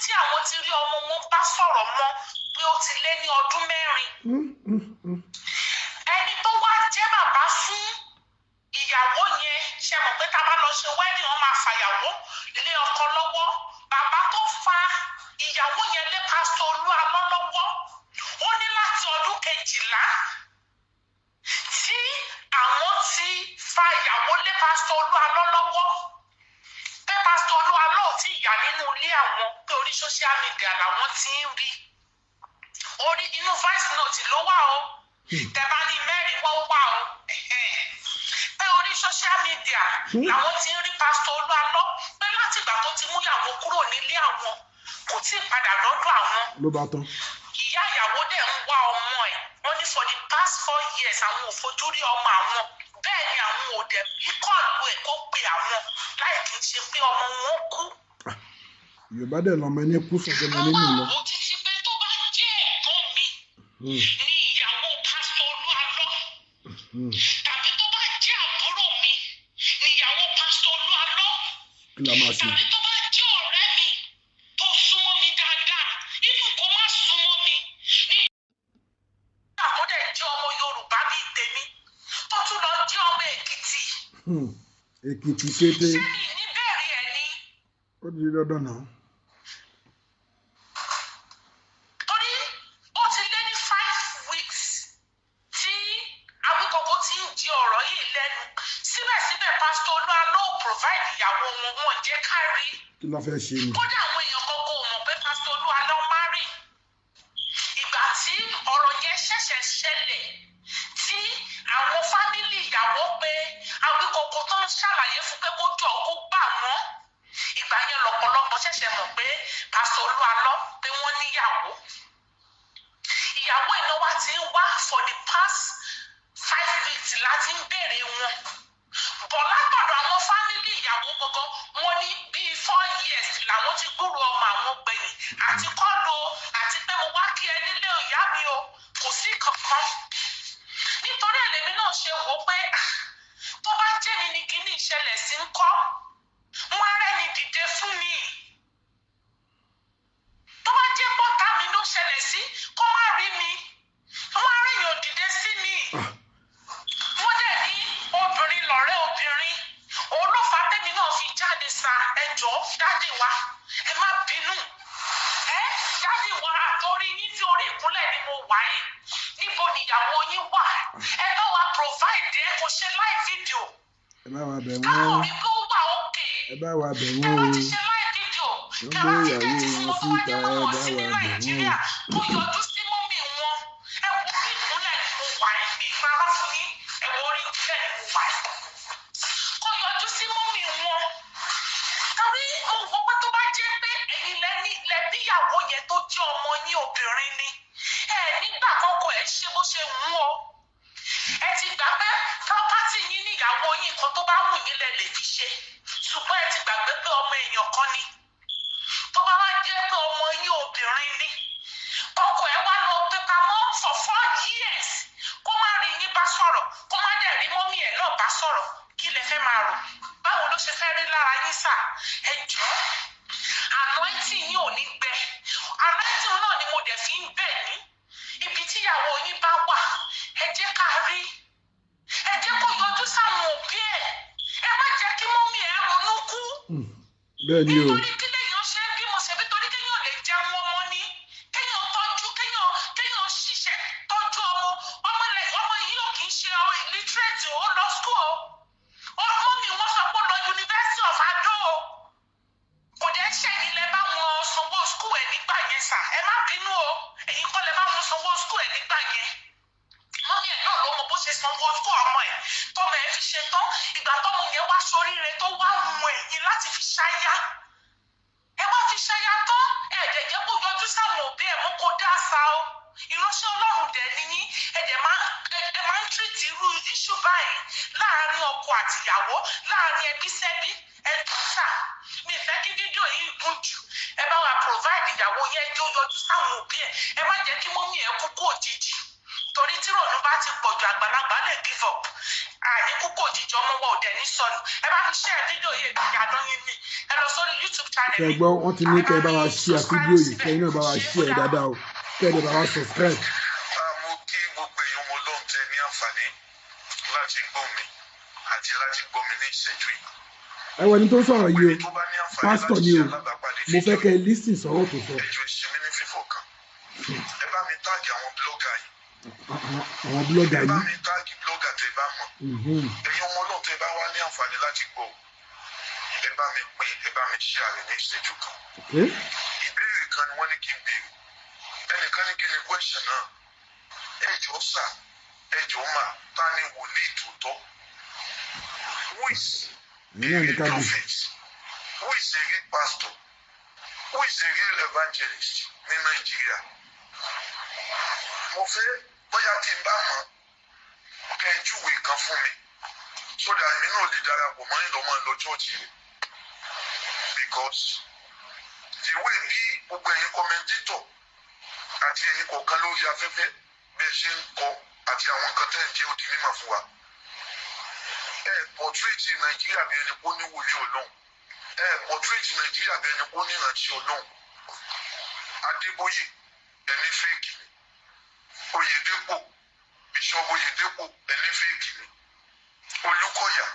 tí àwọn ti rí ọmọ wọn bá sọ̀rọ̀ mọ́ pé ó ti lé ní ọdún 4. Ẹni tó wá jẹ́ bàbá fún ìyàwó yẹn, ṣe mọ̀ pé tá a bá lọ ṣe wedding, wọ́n máa fàyàwó lé ọkọ lọ́wọ́. Bàbá tó fa ìyàwó yẹn lé Pásítọ̀ Olúalọ́ lọ́wọ́, ó ní láti ọdún 12 tí àwọn ti fa ìyàwó lé Pásítọ̀ Olúalọ́ lọ́wọ́, pé Pásítọ̀ Olúalọ́ ò tí ì yà nínú ilé àwọn, pé orí social media làwọn ti ń rí. Orí inú voice note ló wà o. Tẹ bá ní mẹ́rin, wọ́n wà o, pé orí social media làwọn ti ń rí Pásítọ̀ Olúalọ́, pé látìgbà tó ti mú ìyàwó kúrò nílé àwọn, kò tí ì padà lọ́dọ̀ àwọn. Ló bá tán. Ìyá ìyàwó dẹ̀ ń wá ọmọ ẹ̀. Wọ́n ní for the past 4 years, àwọn ò fojú rí ọmọ àwọn. Bẹ́ẹ̀ ni àwọn ò dẹ̀ bí call ẹ̀ kó pe àwọn, láì kì í ṣe pé ọmọ wọn kú. Yorùbá dẹ̀ lọmọ ẹni kú sọ̀jọ́ ọmọ nínú lọ. Mo wá wò títí pé tó bá jẹ́ ẹ̀gbọ́n mi ní ìyàwó Pásítọ̀ Olúalọ́, tàbí tó bá jẹ́ àbúrò mi ní ìyàwó Pásítọ̀ Olúalọ́, Kí la máa ṣe? tàbí tó bá jẹ́ ọ̀rẹ́ mi tó súnmọ́ mi dáadáa, even kó má súnmọ́ mi, ní Èkìtì kété. Ṣé mi ní bẹ̀rẹ̀ ẹ̀ ni? Ó di dandan náà. Torí ó ti lé ní 5 weeks tí Awíkókó ti ń di ọ̀rọ̀ yìí lẹ́nu. Síbẹ̀síbẹ̀, Pásítọ̀ Olúwa provide ìyàwó wọn, wọn jẹ́ ká rí. Kí ló fẹ́ ṣe ni? Kódà, àwọn èèyàn kan kò mọ̀ pé Pásítọ̀ Olúwa marry. Ìgbà tí ọ̀rọ̀ yẹn ṣẹ̀ṣẹ̀ ṣẹlẹ̀, tí àwọn family ìyàwó pé Awíkókó, tó ń ṣàlàyé fún pé kó jọ kó gbà wọ́n, ìgbà yẹn lọ́pọ̀lọpọ̀ ṣẹ̀ṣẹ̀ mọ̀ pé Pásítọ̀ Olúwa pé wọ́n níyàwó. Ìyàwó iná wa ti ń wá for the past 5 weeks láti ń béèrè wọn bọ̀ látọ̀dọ̀ àwọn family ìyàwó gangan. Wọn ní bíi 4 years làwọn ti gbúrò ọmọ àwọn gbẹ̀yìn, àti kọ́lu o, àti pé mo wá kí ẹ nílé ìyá mi o, kò sí kankan. Nítorí ẹlẹ́mi náà ṣe wò ó pé, ah, tó bá jẹ́ mi ni kíní ìṣẹ̀lẹ̀ sí ń kọ́, wọ́n á rẹ́ni dìde fún mi. Tó bá jẹ́ pọ́tà mi ló ṣẹlẹ̀ sí, kó má rí mi, wọ́n á rèèyàn dìde sí mi. Ah, Wọ́n dẹ̀ ní obìnrin lọ̀rẹ́ obìnrin. Òun ló fà á tẹ́mi náà fi jáde sa. Ẹjọ́, daddy wa, ẹ má bínú. Ẹ daddy wa, àtọ́rí yín tí orí ìkúnlẹ̀ ni mo wà yìí. Níbo nìyàwó yín wà? Ẹ bá wa provide ẹ, kò ṣe live video. Ẹ bá wa bẹ̀ Káwọn wọ́n. rí pé ó wà òkè. Ẹ bá wa bẹ̀ Ẹ wọ́n bá o. ti ṣe live video, Wọ́n kẹwàá gbé ti ìyàwó dẹ́tí fún wọn wọn, tó bá síta, jẹ́ ẹ pé wọ́n bá sí ní wa bẹ̀ wọ́n. Nàìjíríà, kó yọjú sí mummy wọn. Ẹ wo orí ìkúnlẹ̀ ni mo wà yìí, mi ìparọ́ fún yín. Ẹ wo orí ìkúnlẹ̀ ni mo wà yìí. Kó yọjú sí mummy wọn. Torí mo wò pé tó bá jẹ́ pé ẹ̀yin lẹ́ní lẹ́bíyàwó yẹn tó jẹ́ ọmọ yín obìnrin ni, ẹ nígbà kọ́kọ́ ẹ ṣe bó ṣe wù ú o. Ẹ ti gbà pé property yín níyàwó yín, kan tó bá wù yín lẹ lè fi ṣe, ṣùgbọ́n ẹ ti gbàgbé pé ọmọ èèyàn kan ni. Tó bá wá jẹ́ pé ọmọ yín obìnrin ni, ọkọ ẹ wá lọ gbé pamọ́ for 4 years, kó má rí yín bá sọ̀rọ̀, kó má dẹ̀ rí mummy ẹ̀ náà bá sọ̀rọ̀, kí lẹ fẹ́ máa rò? Báwo ló ṣe fẹ́ rí lára yín sà? Ẹ jọ̀ọ́, anointing yín ò ní gbẹ. Anointing náà ni mo dẹ̀ fi ń bẹ̀ yín. Ibi tíyàwó yín bá wà, ẹ jẹ́ ká rí. Ẹ jẹ́ kó yọjú sáwọn òbí ẹ̀. Ẹ má jẹ́ kí mummy ẹ̀ ronú kú. Bẹ́ẹ̀ ni o. Nítorí kí lèèyàn ṣe ń bímọ? Ṣebí torí kéèyàn lè jẹun ọmọ ni, kéèyàn tọ́jú, kéèyàn ṣiṣẹ́ tọ́jú ọmọ. Ọmọ lẹ ọmọ yìí ò kì í ṣe illiterate. Ó lọ school o. Ọmọ mi, wọ́n sọ pé ó lọ University of Ado o. Kò dẹ́ ṣẹ̀yìn lẹ bá wọn sanwó school ẹ̀ nígbà yẹn sà. Ẹ má bínú o, ẹ̀yin kọ́ lẹ bá wọn sanwó school ẹ̀ nígbà yẹn. Mummy ẹ̀ náà ló mọ bó ṣe sanwó school ọmọ ẹ̀ tọmọ ẹ̀ fi ṣe tán. Ìgbà tọmọ yẹn wá sóríire, tó wá wùn ẹ̀yìn láti fi ṣáyà, ẹ wá fi ṣáyà tán, ẹ dẹ̀ jẹ́ kó yọjú sáwọn òbí ẹ̀ mú kó dá sa o. Ìránṣẹ́ Ọlọ́run dẹ̀ níyín. Ẹ dẹ̀ máa ẹ máa ń treat irú issue báyìí láàárín ọkọ àtìyàwó, láàárín ẹbí sẹ́bí. Ẹ jọ sà, mi fẹ́ kí fídíò yìí gùn jù. Ẹ bá wa provide ìyàwó yẹn, jó yọjú sáwọn òbí ẹ̀. Ẹ má jẹ́ kí mummy ẹ̀ kú kú òjijì, torí tí rònú bá ti pọ̀jù, àgbàlagbà lè give up. Àní kúkú òjijì, ọmọ wa ò dẹ̀ ní sọnù. Ẹ bá mi share fídíò yìí, ìyàdán yín ni. Ẹ lọ sórí YouTube channel Ṣe mi. gbọ́? Wọ́n ti ní kẹ́ ẹ bá wa share fídíò yìí, kẹ́ ẹ náà bá wa share dáadáa o, kẹ́ ẹ dẹ̀ bá wa subscribe. Mo kí gbogbo èèyàn ọmọ Ọlọ́run tẹ ní àǹfààní láti gbọ́ mi àti láti gbọ́ mi ní ìṣẹ́jú yìí. Ẹ wọ ẹni tó ń sọ̀rọ̀ yìí o. Tó bá ní àǹfààní Pásítọ̀ láti ni ṣe o. alábàápàdé Mo fẹ́ fídíò kẹ́ ẹ listen sọ̀rọ̀ tó sọ. ẹ jọ̀ọ́, ẹ ṣe mí ní fífọ̀ kan. Ẹ bá mi tag àwọn blogger yìí. Àwọn blogger Ẹ bá yìí. mi tag blogger tẹ bá mọ̀. Ẹ̀yin ọmọ Ọlọ́run tẹ bá wá ní àǹfààní láti gbọ́, ẹ bá mi pín, ẹ bá mi share rẹ̀ ní ìṣẹ́jú kan. Ìbéèrè kan ni wọ́n ní kí n béèrè. Ẹnìkan ní kí ni question náà? Ẹ jọ̀ọ́ sà, ẹ jọ̀ọ́ mà, ta ni wòlíì tòótọ́? Who is Ẹ̀yin náà ní a ká real bì. prophet? Who is a real pastor? Who is a real evangelist ní Nàìjíríà? Mo fẹ́ bóyá tí n bá mọ̀, kẹ́ ẹ júwe kan fún mi, so that èmi náà lè darapọ̀ mọ́ ìlọ́mọ lọ church rẹ̀, because the way bí gbogbo ẹ̀yin commentator àti ẹ̀yin kọ̀ọ̀kan lórí afẹ́fẹ́ bẹ́ẹ̀ ṣe ń kọ àti àwọn nǹkan tẹ́ ń jẹ́ òdì mímọ̀ fún wa, ẹ portrait Nàìjíríà bí ẹni kó ní wòlíì Ọlọ́run, ẹ portrait Nàìjíríà bí ẹni kó ní ìrántí Ọlọ́run. Adébóyè, ẹni fake ni. Oyèdépò, Bishop Oyèdépò, ẹni fake ni. Olúkọ̀yà.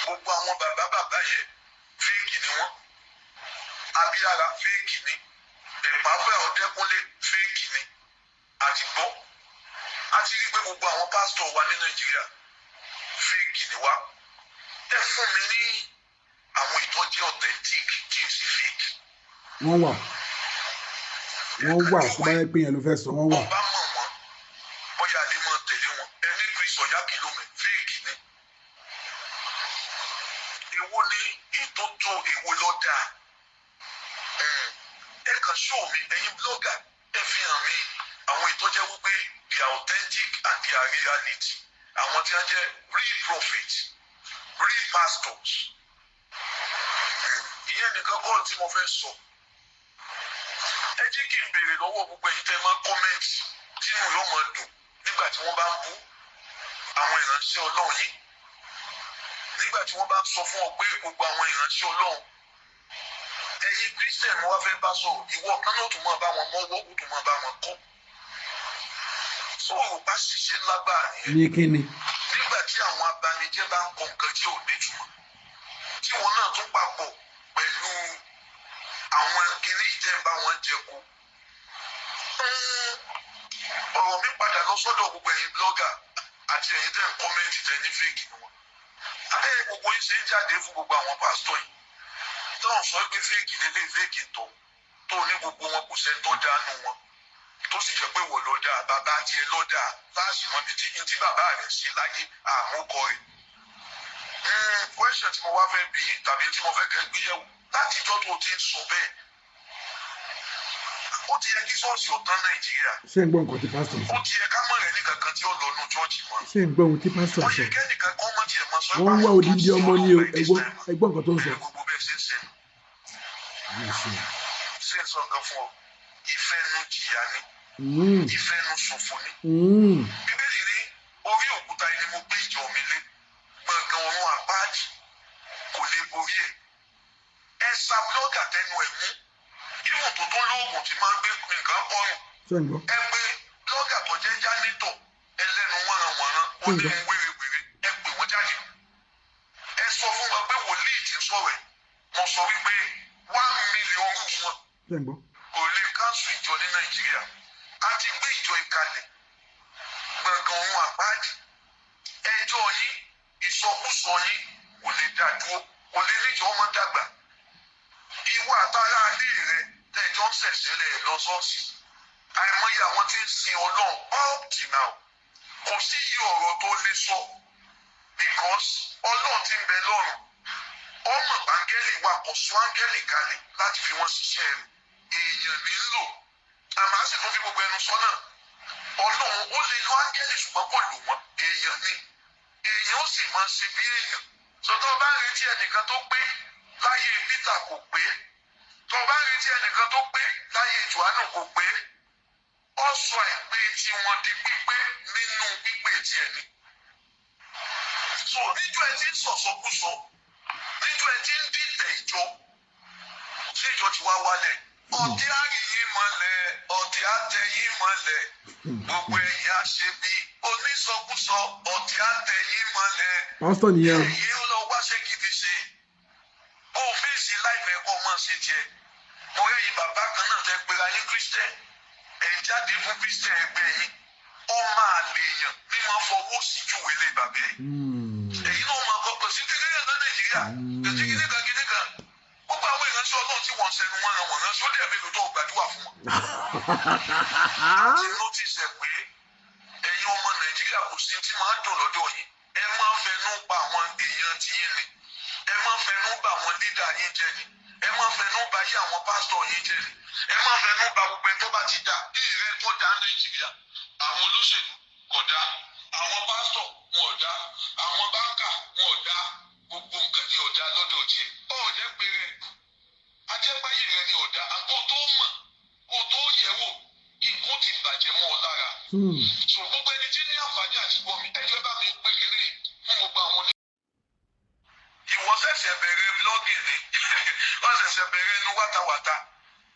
Gbogbo àwọn bàbá bàbá yẹn fake ni wọ́n. Abíára fake ni. Ẹ̀páfẹ́ Ọ̀dẹ́kúnlé fake ni. Àti gbọ́. A ti rí pé gbogbo àwọn pásítọ̀ wa ní Nàìjíríà fake ni wá. Ẹ fún mi ní àwọn ìtọ́jú authentic tí ì sí fake. Wọ́n wà, wọ́n wà. Tó bá yẹ pé yẹn ló fẹ́ sọ, wọ́n wà. Ọba mọ̀ wọ́n, bóyá lè máa tẹ̀lé wọn. Ẹni Chris Ọ̀yákìlómi fake ni. Èwo ni ètò tó, èwo ló dáa? Ẹ kàn show mi, ẹ̀yin blogger, ẹ fi hàn mí àwọn ìtọ́jẹ́ wípé they are authentic and they are reality, àwọn tí wọ́n jẹ́ real prophet, real pastors. Ìyẹn nìkan kọ́ tí mo fẹ́ sọ. Ẹ jẹ́ kí n béèrè lọ́wọ́ gbogbo ẹ̀yin tẹ́ máa comment tínú yóò máa dùn nígbà tí wọ́n bá ń bú àwọn ìránṣẹ́ Ọlọ́run yín, nígbà tí wọ́n bá ń sọ fún ọ pé gbogbo àwọn ìránṣẹ́ Ọlọ́run, ẹ̀yin Christian wá fẹ́ bá sọ̀rọ̀, ìwọ kan náà tún máa bá wọn mọ́wọ́, ó tún máa bá wọn kọ́. Sọ̀rọ̀ bá ṣiṣẹ́ lágbára nìyẹn. Ní kíni? Nígbà tí àwọn abanijẹ́ bá ń kọ nǹkan tí ò nítumọ̀, tí wọn náà tún papọ̀ pẹ̀lú àwọn kinní ìjẹ́ ń bá wọn jẹko. Ọ̀rọ̀ mi padà lọ sọ́dọ̀ gbogbo ẹ̀yin blogger àti ẹ̀yin tẹ́ ń comment tẹ́ ní fake ni wọn. Abẹ́ gbogbo yín ṣe ń jáde fún gbogbo àwọn pásítọ̀ yìí táwọn sọ pé fake lélẹ̀, fake tó tó ní gbogbo wọn, kò sẹ́ni tó dánú wọn, tó sì jẹ́ pé wọ́n ló dáa, bàbá tiẹ̀ ló dáa, láàṣì mọ́ bí tí bàbá rẹ̀ ṣe láyé àmúkọ rẹ̀. Question tí mo wá fẹ́ bí tàbí tí mo fẹ́ kẹ́ gbé yẹ̀wò, láti ìjọ́ tó ti ń sọ bẹ́ẹ̀, ó ti yẹ kí ṣọ́ọ̀ṣì ọ̀tán Nàìjíríà. Ṣé ń gbọ́ nǹkan tí pásítọ̀ sọ? Ó ti yẹ ká mọ̀ rẹ̀ nìkan kan tí ó lọ nù chọ́ọ̀chì mọ́. Ṣé ń gbọ́ ohun tí pásítọ̀ Ó sọ? yẹ kẹ́nìkan kan mọ̀ tiẹ̀ mọ́ sọ. Wọ́n ń wá odindi ọmọ ní o. Ẹ gbọ́ nǹkan tó ń sọ. Gbogbo bẹ́ẹ̀ ṣe ń ṣe ṣe ń sọ nǹkan fún ọ, ìfẹ́nu jìyà ni, ìfẹ́nu ṣòfò ni. Bíbélì ní orí òkúta yìí ni mo gbé ìjọ mi lé, gbọ̀ngàn ọ̀run àpáàdì kò lè borí ẹ̀. Ẹ sa blọ́gà tẹnu ẹ̀ mú ìwọ̀n tó tún lóògùn tí máa ń gbé nǹkan kọrùn. Ṣé ń gbọ́? Ẹ pé blọ́gà tó jẹ́ jánítọ̀ ẹlẹ́nu wọ̀nranwọ̀nran onírun wérewère, ẹ pè wọ́n jáde. Ẹ sọ fún wọn pé wòlíì tí ń sọ̀rọ̀ ẹ̀, mo sọ wípé 1 million rú wọn Ṣé ń gbọ́? kò lè káńsù ìjọ ní Nàìjíríà. A ti gbé ìjọ ìkalẹ̀, gbọ̀ngàn ohun àpáàdì, ẹjọ́ yín, ìsọkúsọ yín kò lè dá dúró, kò lè níjọ ọmọ dàgbà. Ìwọ àtàrà alé rẹ tẹjọ ń ṣẹ̀ṣẹ̀lẹ̀ lọ ṣọ́ọ̀ṣì, àìmọye àwọn tí ń sin Ọlọ́run up till now, kò sí iye ọ̀rọ̀ tó lè sọ, because Ọlọ́run ti ń bẹ lọ́run, ọmọ áńgẹ́lì wa kò sọ áńgẹ́lì kalẹ̀ láti fi wọ́n ṣiṣẹ́ rẹ̀, èèyàn ní ń lò. Àmọ́ á sì tún fi gbogbo ẹnu sọ náà, Ọlọ́run ó lè lo áńgẹ́lì ṣùgbọ́n kò lò wọ́n, èèyàn ni, èèyàn ó sì máa ṣe bí èèyàn. Sọtọ́ bá ń retí ẹnìkan tó pé láyé Peter, kò pé. Tó bá ń retí ẹnìkan tó pé láyé Jòhánù, kò pé. Ó sọ àìpé tí wọ́n di pípé nínú pípé tiẹ̀ ni. So níjọ́ ẹ ti ń sọ̀sọkúsọ, níjọ́ ẹ ti ń dìtẹ̀ ìjọ, ṣé ìjọ ti wá wálẹ̀? Ọtí àríyìn mọ́lẹ̀, ọtí àtẹ̀yìn mọ́lẹ̀, gbogbo ẹ̀yìn àṣebí onísọkúsọ, ọtí àtẹ̀yìn mọ́lẹ̀. Pásítọ̀ nìyẹn o. Èyí ń lọ wáṣẹ́ gidi ṣe, kó o fèsì láìpẹ́, kó o máa ṣe tiẹ̀. Mo rẹ́yìn bàbá kan náà tẹ́ pera yín Christian, ẹ̀ ń jáde fún Christian ẹgbẹ́ yín, ọmọ àlè èèyàn ní máa fọwọ́ sí júwèé lé bàbá ẹ̀. Èyí náà máa kọ́ kò sí kékeré kan Nàìjíríà, kò sí kékeré kan kékeré kan. Gbogbo àwọn ìránṣẹ́ Ọlọ́run tí wọ́n ń sẹnu wọn ràn wọ́n ránṣẹ́, ó dẹ̀ mélòó tó gbàdúrà fún wọn. Àti notice ẹ̀ pé ẹ̀yin ọmọ Nàìjíríà, kò sí tí máa ń dùn lọ́dọ̀ yín, ẹ máa ń fẹnu pa àwọn èèyàn tí yín ni, ẹ máa ń fẹnu bà àwọn leader yín jẹ́ ni, ẹ máa ń fẹnu bà yí àwọn pásítọ̀ yín jẹ́ ni, ẹ máa ń fẹnu bà gbogbo ẹni tó bá ti dà ìrẹ́ tó dá Nàìjíríà. Àwọn olóṣèlú kò dá, àwọn pásítọ̀ wọn ò dá, àwọn banker wọn ò dá, gbogbo nǹkan ni ò dá lọ́dọ̀ tiẹ̀. Ó jẹ́ pé rẹ̀ ajẹ́páyé rẹ̀ ni ò dá, àgbo tó mọ̀ kó tó yẹ̀ wò, nǹkan ti bàjẹ́ mọ́ ọ lára. So gbogbo ẹni tí ní àǹfààní àti gbọ́ mi, ẹjọ́ bá mi pé kínní fún gbogbo àwọn oní. Ìwọ ṣẹ̀ṣẹ̀ bẹ̀rẹ̀ blogging ni, wọ́n ṣẹ̀ṣẹ̀ bẹ̀rẹ̀ inú wátawàta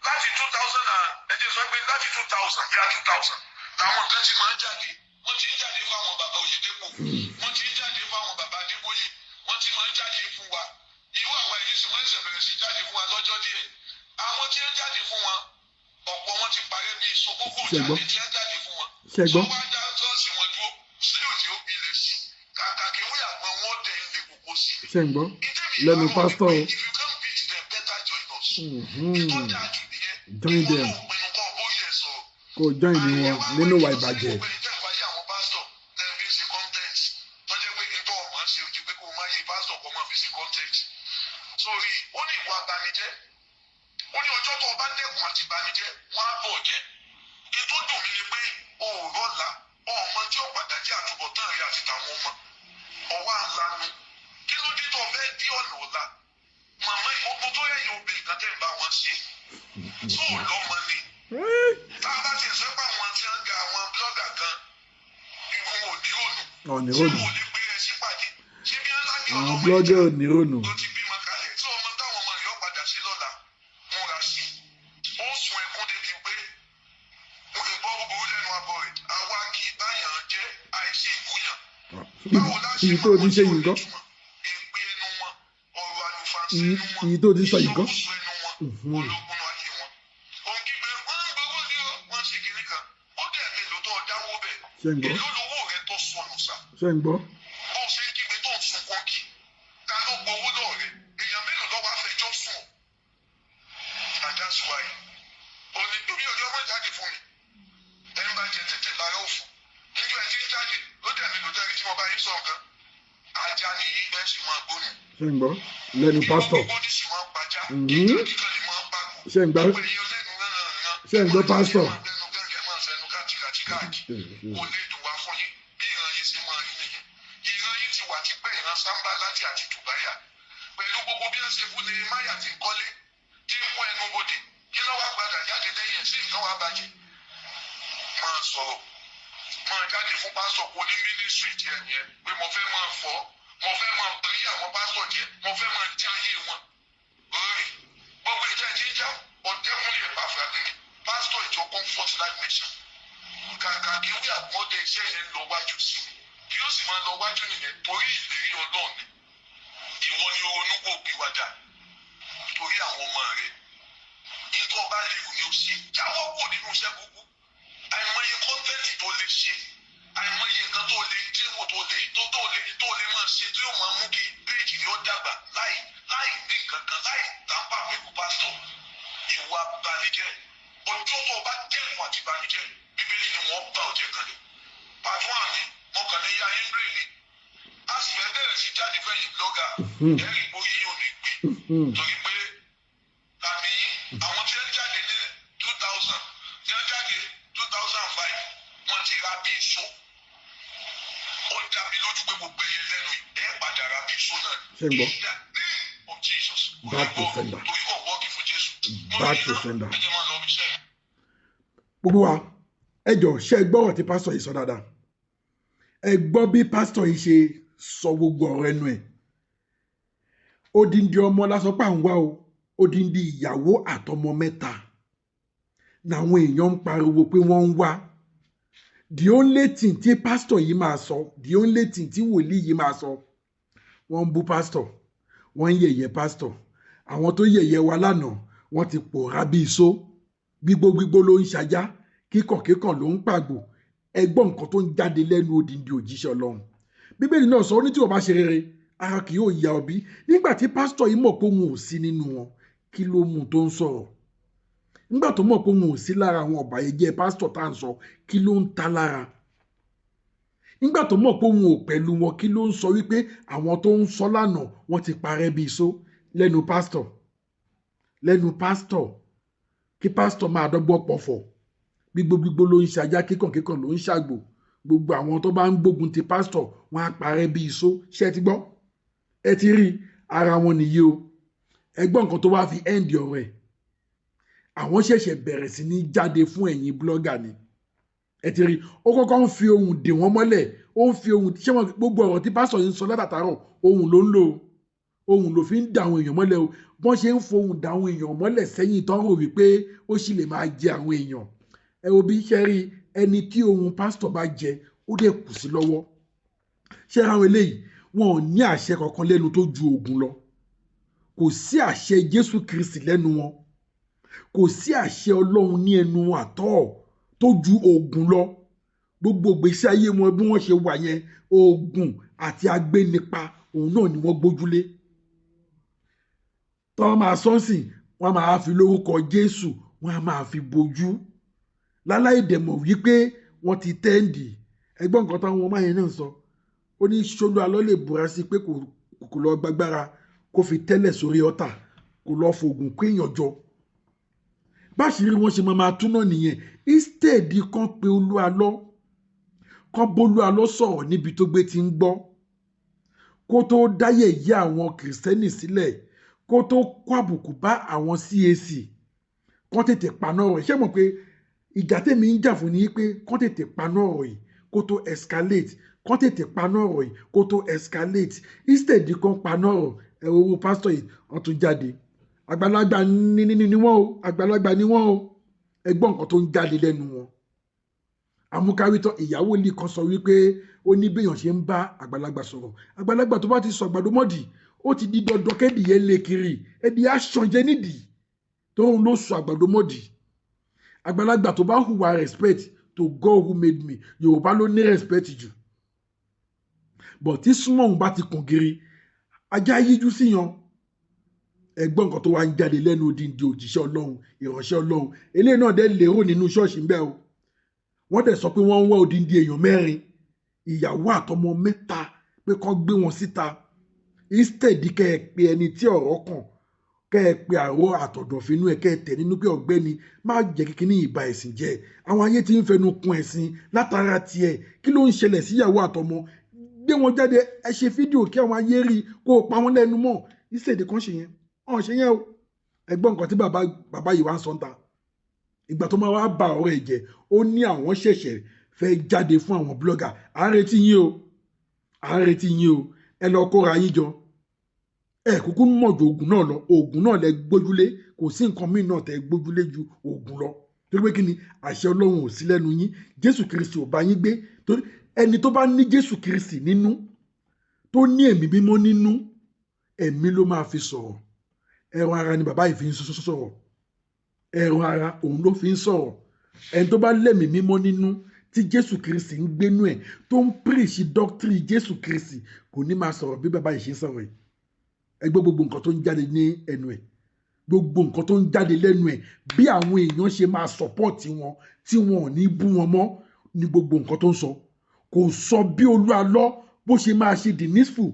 láti 2000 and, ẹ jẹ́ sọ pé láti 2000, yá 2000 làwọn kan ti máa ń jáde. Wọ́n ti ń jáde fáwọn bàbá Oyèdépò, wọ́n ti ń jáde fáwọn bàbá Adébóyè, wọ́n ti máa ń jáde. Ṣé gbọ́? Jáde tí wọ́n jáde fún wọn. Ṣé gbọ́? Sọ wá dá ṣọ́ọ̀ṣì wọn dúró sí òjì ó gbilẹ̀ sí. Kàkà kí wíyà gbọ́n wọn dẹ̀ ń le koko sí. Ṣé ń gbọ́ lẹ́nu pásítọ̀ o? If you can't beat them, better join us. Ìtọ́ dáa jù nìyẹn. Join Ìwọ them. náà pinnu kọ́ bóyá ẹ̀ sọ̀rọ̀. Kò join ní wọn nínú ìwà ìbàjẹ́. Gbogbo ẹ̀yin tẹ́ ń fàyè àwọn pásítọ̀ tẹ́ ń fi ṣe content, tó jẹ́ pé nítorí ọmọ ṣe ojú pé kó o má yé pásítọ̀ kó má fi ṣe content. Sórí, ó ní ìwà abanijẹ́. Ó ní ọjọ́ tó o bá dẹ́kun àti ìbanijẹ́, wọ́n á bọ̀ jẹ́. Ètò dùn mí ni pé o ò rọ́la, ọmọ tí ó padà jẹ́ àtúbọ̀tán rẹ àti tàwọn ọmọ. Ọwọ́ àlanu. Kí ló dé tó o fẹ́ dí ọ̀nà ọ̀la? Màmá ìgbógun tó yẹ̀yìn obìnrin kan tẹ́ ń bá wọn ṣe. Tó ò lọ́mọ ni, tá a bá tiẹ̀ sọ pé àwọn tí wọ́n ga àwọn blogger kan ìwọ̀n ò ní rònú. Ọ̀nì Ṣé rònú. wò lè gbé ẹ sípàdé? Ṣé bí wọ́n lájọ Àwọn ọlọ́mọ blogger ìjà ò ní rònú. tó ti bímọ kalẹ̀ tí ọmọ táwọn ọmọ yóò padà ṣe lọ́la múra sí i. Ó sun ẹkún débi pé wọ́n ń gbọ́ búburú lẹ́nu abọ́ rẹ̀. Àwa kì í báyàn jẹ́ àìsí ìbúyàn. Báwo la ṣe Ìyí tó o ti ṣe yìí gan. Èpè ẹnu wọn, ọ̀rọ̀ àlùfàǹsẹ̀ ẹnu wọn, Ìyí tó o ti sọ yìí gan. ìsọkúsọ ẹnu wọn, ológun ayé wọn. Òun kígbe, wọ́n ń gbowó ní o, wọ́n ń ṣe kinní kan. Ó dẹ̀ mélòó tó dáwó bẹ̀. Ṣé ń gbọ́? Èló lowó rẹ tó sọnù sà? Ṣé ń gbọ́? Bó ṣe ń kígbe tó ń sunkún kì. Ta ló gbowó lọ́ọ̀ rẹ̀? Èèyàn mélòó ló wá fẹjọ́ sùn ọ́? And that's why. Òní torí ọjọ́ mọ́ jáde fún mi. Ẹni bá jẹ tẹ̀tẹ̀ lára òfò. Níjọ́ ẹ ti ń jáde, ó dẹ̀ mélòó tẹ́rí tí mo bá yín sọ nǹkan. Ajá nìyí bẹ́ẹ̀ sì máa gbónú. Ṣé ń gbọ́ lẹ́nu pásítọ̀? Gbígbó ní sì máa ń pajá. Mhm. Kíkan ní máa ń pàgò. Ṣé ń gbọ́? Gbogbo èèyàn lẹ́nu ránran. Ṣé ń gbọ́ pásítọ̀? Ẹ máa gbẹnu gángan, máa fẹnu káàkiri káàkiri. Kò lè dùn wá fún yín. Bí ìran yín ṣe máa rí nìyẹn. Ìran yín ti wà tipẹ́, ìran Sáńbáláti àti Tùbáyà. Pẹ̀lú gbogbo bí wọ́n ṣe fún Nehemáyà tí ń kọ́lé, tí ń mú ẹnu bodè, kí ló wá padà jáde lẹ́yìn ẹ̀ sí nǹkan wá bàjẹ́. Máa sọ̀rọ̀, máa jáde fún pásítọ̀ kò ní ministry tiẹ̀ nìyẹn pé mo fẹ́ máa fọ́, mo fẹ́ máa báyé àwọn pásítọ̀ jẹ́, mo fẹ́ máa jáyé wọn. Orí gbogbo ìjà tí ń já ọ̀dẹ́kùnlé ẹ̀pàfà ní pásítọ̀ ìjọ Comfort Life Mission. Kàkà kí wí àgbọ̀dẹ iṣẹ́ yẹn lọ wájú sí i, kí ó sì máa lọ wájú nìyẹn torí ìlérí Ọlọ́run ni. Ìwọ ni ronú kó pìwàdà torí àwọn ọmọ rẹ. Nǹkan bá lè wù ní o ṣe, jáwọ́ kò nínú iṣẹ́ burúkú. Àìmọye content tó lè ṣe, àìmọye nǹkan tó lè déwò tó lè tó tó lè tó lè máa ṣe tí yóò máa mú kí péèjì ni ó dàgbà láì láì ní nǹkan kan láì tàǹpà pẹ̀lú pásítọ̀. Ìwà banijẹ́, ọjọ́ tó o bá dẹ́kun àti banijẹ́, Bíbélì ni wọ́n bá ọ̀jẹ̀ kalẹ̀. Pàtó àmì wọn kàn ní ya henry ni a sì fẹ́ bẹ̀rẹ̀ sí jáde fẹ́yìn blogger ẹ̀rí bóyá yóò ní gbé torí pé tàbí àwọn tí wọ́n jáde ní 2000, tí wọ́n jáde 2005, wọ́n ti ra bí iṣó. Ó dá mi lójú pé gbogbo ẹyẹ lẹ́nu yìí ẹ̀ padà ra bí iṣó náà. Ṣé ń gbọ́? In the name of Jesus. Back to sender. Torí kò wọ́ọ̀kì fún Jésù. Back to sender. Ẹ jẹ́ máa lọ ibi iṣẹ́. Gbogbo wa, ẹ jọ, ṣe ẹ gbọ́rọ̀ tí pásítọ̀ yìí sọ dáadáa? Ẹ gbọ́ bí pásítọ̀ yìí ṣe sọ gbogbo ọ̀rọ̀ ẹnu ẹ̀. Odindi ọmọ lásán pà ń wá o, odindi ìyàwó àtọmọ mẹ́ta làwọn èèyàn ń pariwo pé wọ́n ń wá. The only thing tí pásítọ̀ yìí máa sọ, the only thing tí wòlíì yìí máa sọ, wọ́n ń bú pásítọ̀, wọ́n ń yẹ̀yẹ́ pásítọ̀. Àwọn tó yẹ̀yẹ́ wa lánàá, wọ́n ti pòórá bí iṣó. Gbígbó gbígbó ló ń ṣajá, kíkànkíkàn ló ń pàgbò. Ẹ gbọ́ nǹkan tó ń jáde lẹ́nu odindi òjíṣẹ́ Ọlọ́run. Bíbélì náà sọ ó ní tí wọ́n bá ṣe rere, ara kì yóò ya ọbí. Nígbà tí pásítọ̀ yìí mọ̀ pé òun ò sí nínú wọn, kí ló mú un tó ń sọ̀rọ̀? Nígbà tó mọ̀ pé òun ò sí lára àwọn ọ̀bàyéjẹ́ pásítọ̀ tá à ń sọ, kí ló ń ta lára? Nígbà tó mọ̀ pé òun ò pẹ̀lú wọn, kí ló ń sọ wípé àwọn tó ń sọ lánàá wọ́n ti parẹ́ bí iṣó lẹ́nu pásítọ̀? Lẹ́nu pásítọ̀, kí pásítọ̀ máa dọ́gbọ́n pọ̀fọ̀. Gbígbó gbígbó ló ń ṣajá, kíkànkíkàn ló ń ṣàgbò. Gbogbo àwọn tó bá ń gbógun ti pásítọ̀, wọ́n á parẹ́ bí iṣó. Ṣé ẹ ti gbọ́? Ẹ ti rí ara wọn nìyí o. Ẹ gbọ́ nǹkan tó wá fi end ọ̀rọ̀ ẹ̀. Àwọn ṣẹ̀ṣẹ̀ bẹ̀rẹ̀ sí ní jáde fún ẹ̀yin blogger ni. Ẹ ti rí, ó kọ́kọ́ ń fi ohùn dè wọ́n mọ́lẹ̀. Ó ń fi ohùn ṣé wọn gbogbo ọ̀rọ̀ tí pásítọ̀ yìí ń sọ látàtàárọ̀, ohùn ló ń lò ó. Ohùn ló fi ń dà àwọn èèyàn mọ́lẹ̀ o. Bọ́n ṣe ń fohùn dà àwọn èèyàn mọ́lẹ̀ sẹ́yìn tán rò wípé ó sì lè máa jẹ àwọn èèyàn. Ẹ wo bí ṣe rí ẹni tí ohùn pásítọ̀ bá jẹ, ó dẹ̀ kù sí lọ́wọ́. Ṣé ra àwọn eléyìí? Wọn ò ní àṣẹ kankan lẹ́nu tó ju oògùn lọ. Kò sí àṣẹ Jésù Kristi lẹ́nu wọn. Kò sí àṣẹ Ọlọ́run ní ẹnu wọn àtọ́. tó ju oògùn lọ. Gbogbo ìgbésí ayé wọn bí wọ́n ṣe wà yẹn, oògùn àti agbénipa òun náà ni wọ́n gbójúlé. Tọ́ máa sọ́nsìn, wọ́n máa fi lórúkọ Jésù, wọ́n á máa fi bojú láláì dẹ̀mọ̀ wípé wọ́n ti tẹ́ǹdì. Ẹgbọ́n nǹkan táwọn ọmọ yẹn náà sọ, ó ní Ṣolú Alọ́ lè búra sí pé kò lọ gbàgbára kó fi tẹ́lẹ̀ sórí ọ̀tà, kò lọ fògùn kéèyàn jọ. Báṣìírí wọn ṣe máa tún náà nìyẹn. Instead kan pé Olú Alọ́, kan bólú Alọ́ sọ̀rọ̀ níbi tó gbé ti ń gbọ́, kó tó dáyè yí àwọn kìrìsìtẹ́nì sílẹ̀, kó tó kó àbùkù bá àwọn CAC, kán tètè paná ọ̀rọ̀ yìí. Ṣé mọ̀ pé ìjà tèmi ń jà fún ni pé kán tètè paná ọ̀rọ̀ yìí kó tó escalate, kán tètè paná ọ̀rọ̀ yìí kó tó escalate. Instead kan paná ọ̀rọ̀, ẹ wo owó pásítọ̀ yìí, wọ́n tún jáde. Àgbàlagbà ní wọ́n o, àgbàlagbà ni wọ́n o. Ẹ gbọ́ nǹkan tó ń jáde lẹ́nu wọn. Àmúkáwítọ́ ìyàwó ilé kan sọ wípé ó ní béèyàn ṣe ń bá àgbàlagbà sọ̀rọ̀. Àgbàlagbà tó bá ti sọ àgbàdo mọ́dì, ó ti di dandan kédìí yẹn lé kiri, ẹdí aṣànjẹ nídìí tóun ló sọ àgbàdo mọ́dì. Àgbàlagbà tó bá hùwà respect to God who made me, Yorùbá ló ní respect jù. But tí súnmọ́ òun bá ti kùn gírí, ajá yíjú síyan. Ẹgbọ́n nǹkan tó wá ń jáde lẹ́nu odindi òjíṣẹ́ Ọlọ́run, ìránṣẹ́ Ọlọ́run. Eléyìí náà dẹ̀ lérò nínú ṣọ́ọ̀ṣì ń bẹ́ o. Wọ́n dẹ̀ sọ pé wọ́n ń wá odindi èèyàn mẹ́rin, ìyàwó àtọmọ mẹ́ta, pé kán gbé wọn síta. Instead kẹ́ ẹ pe ẹni tí ọ̀rọ̀ kàn, kẹ́ ẹ pe àrò àtọ̀dọ̀fínú ẹ̀, kẹ́ ẹ tẹ̀ nínú pé ọ̀gbẹ́ni má jẹ́ kíkiní ìbà ẹ̀sìn jẹ́. Àwọn ayé ti ń fẹnu kun ẹ̀sìn látara tiẹ̀. Kí ló ń ṣẹlẹ̀ síyàwó àtọmọ? Gbé wọn jáde, ẹ ṣe fídíò kí àwọn ayé rí, kó o pa wọn lẹ́nu mọ́. Instead kan ṣe yẹn, ọ̀n ṣe yẹn o. Ẹgbọ́n nǹkan tí bàbá yìí wá ń sọ ń ta. Ìgbà tó máa wá ba ọ̀rọ̀ ẹ̀ jẹ́, ó ní àwọn ṣẹ̀ṣẹ̀ fẹ́ jáde fún àwọn blogger. À ń retí yín o, à ń retí yín o. Ẹ lọ kóra yín jọ. Ẹ kúkú mọ̀ ju oògùn náà lọ, oògùn náà lẹ gbójúlé, kò sí nǹkan míì náà tẹ gbójúlé ju oògùn lọ. Torí pé kí ni àṣẹ Ọlọ́run ò sí lẹ́nu yín, Jésù Kristi ò bá yín gbé. Torí ẹni tó bá ní Jésù Kristi nínú, tó ní ẹ̀mí mímọ́ nínú, ẹ̀mí ló máa fi sọ̀rọ̀. Ẹran ara ni bàbá yìí fi ń sọ̀rọ̀, ẹran ara òun ló fi ń sọ̀rọ̀. Ẹni tó bá lẹ́mìí mímọ́ nínú, tí Jésù Kristi ń gbénú ẹ̀, tó ń píríṣì dọ́kítírì Jésù Kristi, kò ní máa sọ̀rọ̀ bí bàbá yìí ṣe ń sọ̀rọ̀ yìí. Ẹ gbọ́ gbogbo nǹkan tó ń jáde ní ẹnu ẹ̀, gbogbo nǹkan tó ń jáde lẹ́nu ẹ̀, bí àwọn èèyàn ṣe máa sọ̀pọ̀tì wọn tí wọn ò ní bú wọn mọ́ ní gbogbo nǹkan tó ń sọ. Kò sọ bí Olú Alọ́ bó ṣe máa ṣe the needful.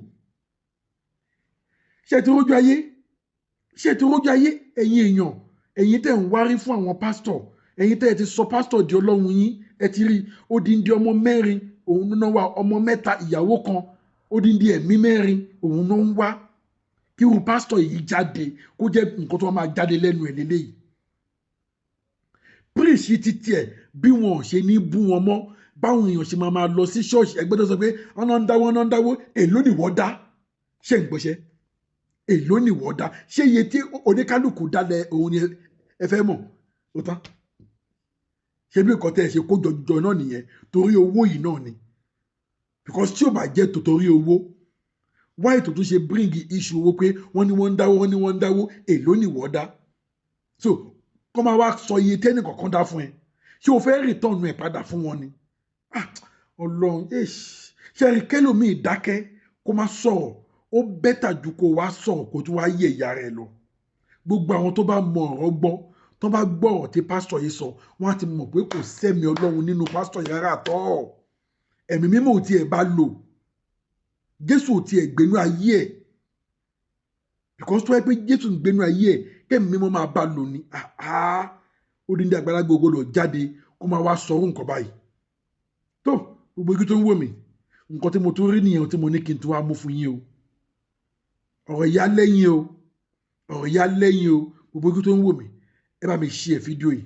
Ṣé ti rójú ayé? Ṣé ti rójú ayé? Ẹ̀yin èèyàn, ẹ̀yin tẹ̀ ń wárí fún àwọn pásítọ̀, ẹ̀yin tẹ̀ ti sọ pásítọ̀ di ọlọ́run yín, ẹ ti rí odindi ọmọ mẹ́rin òun náà wá, ọmọ mẹ́ta ìyàwó kan, odindi ẹ̀mí mẹ́rin òun náà ń wá. Kí irú pásítọ̀ yìí jáde kó jẹ́ nǹkan tó máa jáde lẹ́nu ẹ̀ lélẹ́yìí. Píríṣì títí ẹ̀ bí wọn ò ṣe ní bú wọn mọ́, báwọn èèyàn ṣe máa lọ sí ṣọ́ọ̀ṣì. Ẹgbẹ́ tó sọ pé ọ̀nà ń dáwọ́, ọ̀nà ń dáwọ́, èló ni wọ́n dá? Ṣé ń gbọ́ṣẹ́? Èló ni wọ́n dá? Ṣé iye tí oníkálukú dálẹ̀ òun ni ẹ fẹ́ mọ̀? Ó tán. Ṣé bí nǹkan tẹ́ ẹ ṣe kó jọjọ náà nìyẹn? Torí owó yìí náà ni. Because tí ò bá jẹ́ tòtórí owó, why tó tún ṣe bring issue owó pé wọ́n ní wọ́n ń dáwó, wọ́n ní wọ́n ń dáwó, èló ni wọ́n dá? So kọ́ máa wá sọ iye tẹ́nì kọ̀ọ̀kan dá fún ẹ. Ṣé o fẹ́ return ẹ̀ padà fún wọn ni? Ah, Ọlọ́run, ṣe rí kẹ́lòmíì dákẹ́ kó má sọ̀rọ̀, ó bẹ́tà ju kó wá sọ̀rọ̀ kó tún wá yẹ̀ ìyá rẹ̀ lọ. Gbogbo àwọn tó bá mọ ọ̀rọ̀ gbọ́, tó bá gbọ́ ọ̀rọ̀ tí pásítọ̀ yìí sọ, wọ́n á ti mọ̀ pé kò sẹ́mi Ọlọ́run nínú pásítọ̀ yìí rárá tọ́. Ẹ̀mí mímọ́ ò tiẹ̀ bá lò, Jésù ò tiẹ̀ gbénú ayé ẹ̀. Because tó yẹ pé Jésù ń gbénú ayé ẹ̀, kẹ́mi mímọ́ máa bá lò ní. Odindi àgbàlagbà gbọ́dọ̀ jáde kó máa wá sọ̀rọ̀ nǹkan báyìí. Tó gbogbo igi tó ń wò mí, nǹkan tí mo tún rí nìyẹn tí mo ní kí n tún wá mú fún yín o. Ọ̀rọ̀ ìyá lẹ́yìn o, ọ̀rọ̀ ìyá lẹ́yìn o. Gbogbo igi tó ń wò mí, ẹ bá mi share fídíò yìí,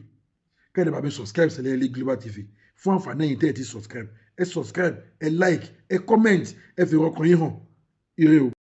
kẹ́ ẹ bá mi subscribe sí Ẹlẹ́yẹlé Global TV. Fún àǹfààní ẹ̀yin tẹ́ ẹ ti subscribe, ẹ subscribe, ẹ like, ẹ comment, ẹ fi ọkàn yín hàn. Ire o.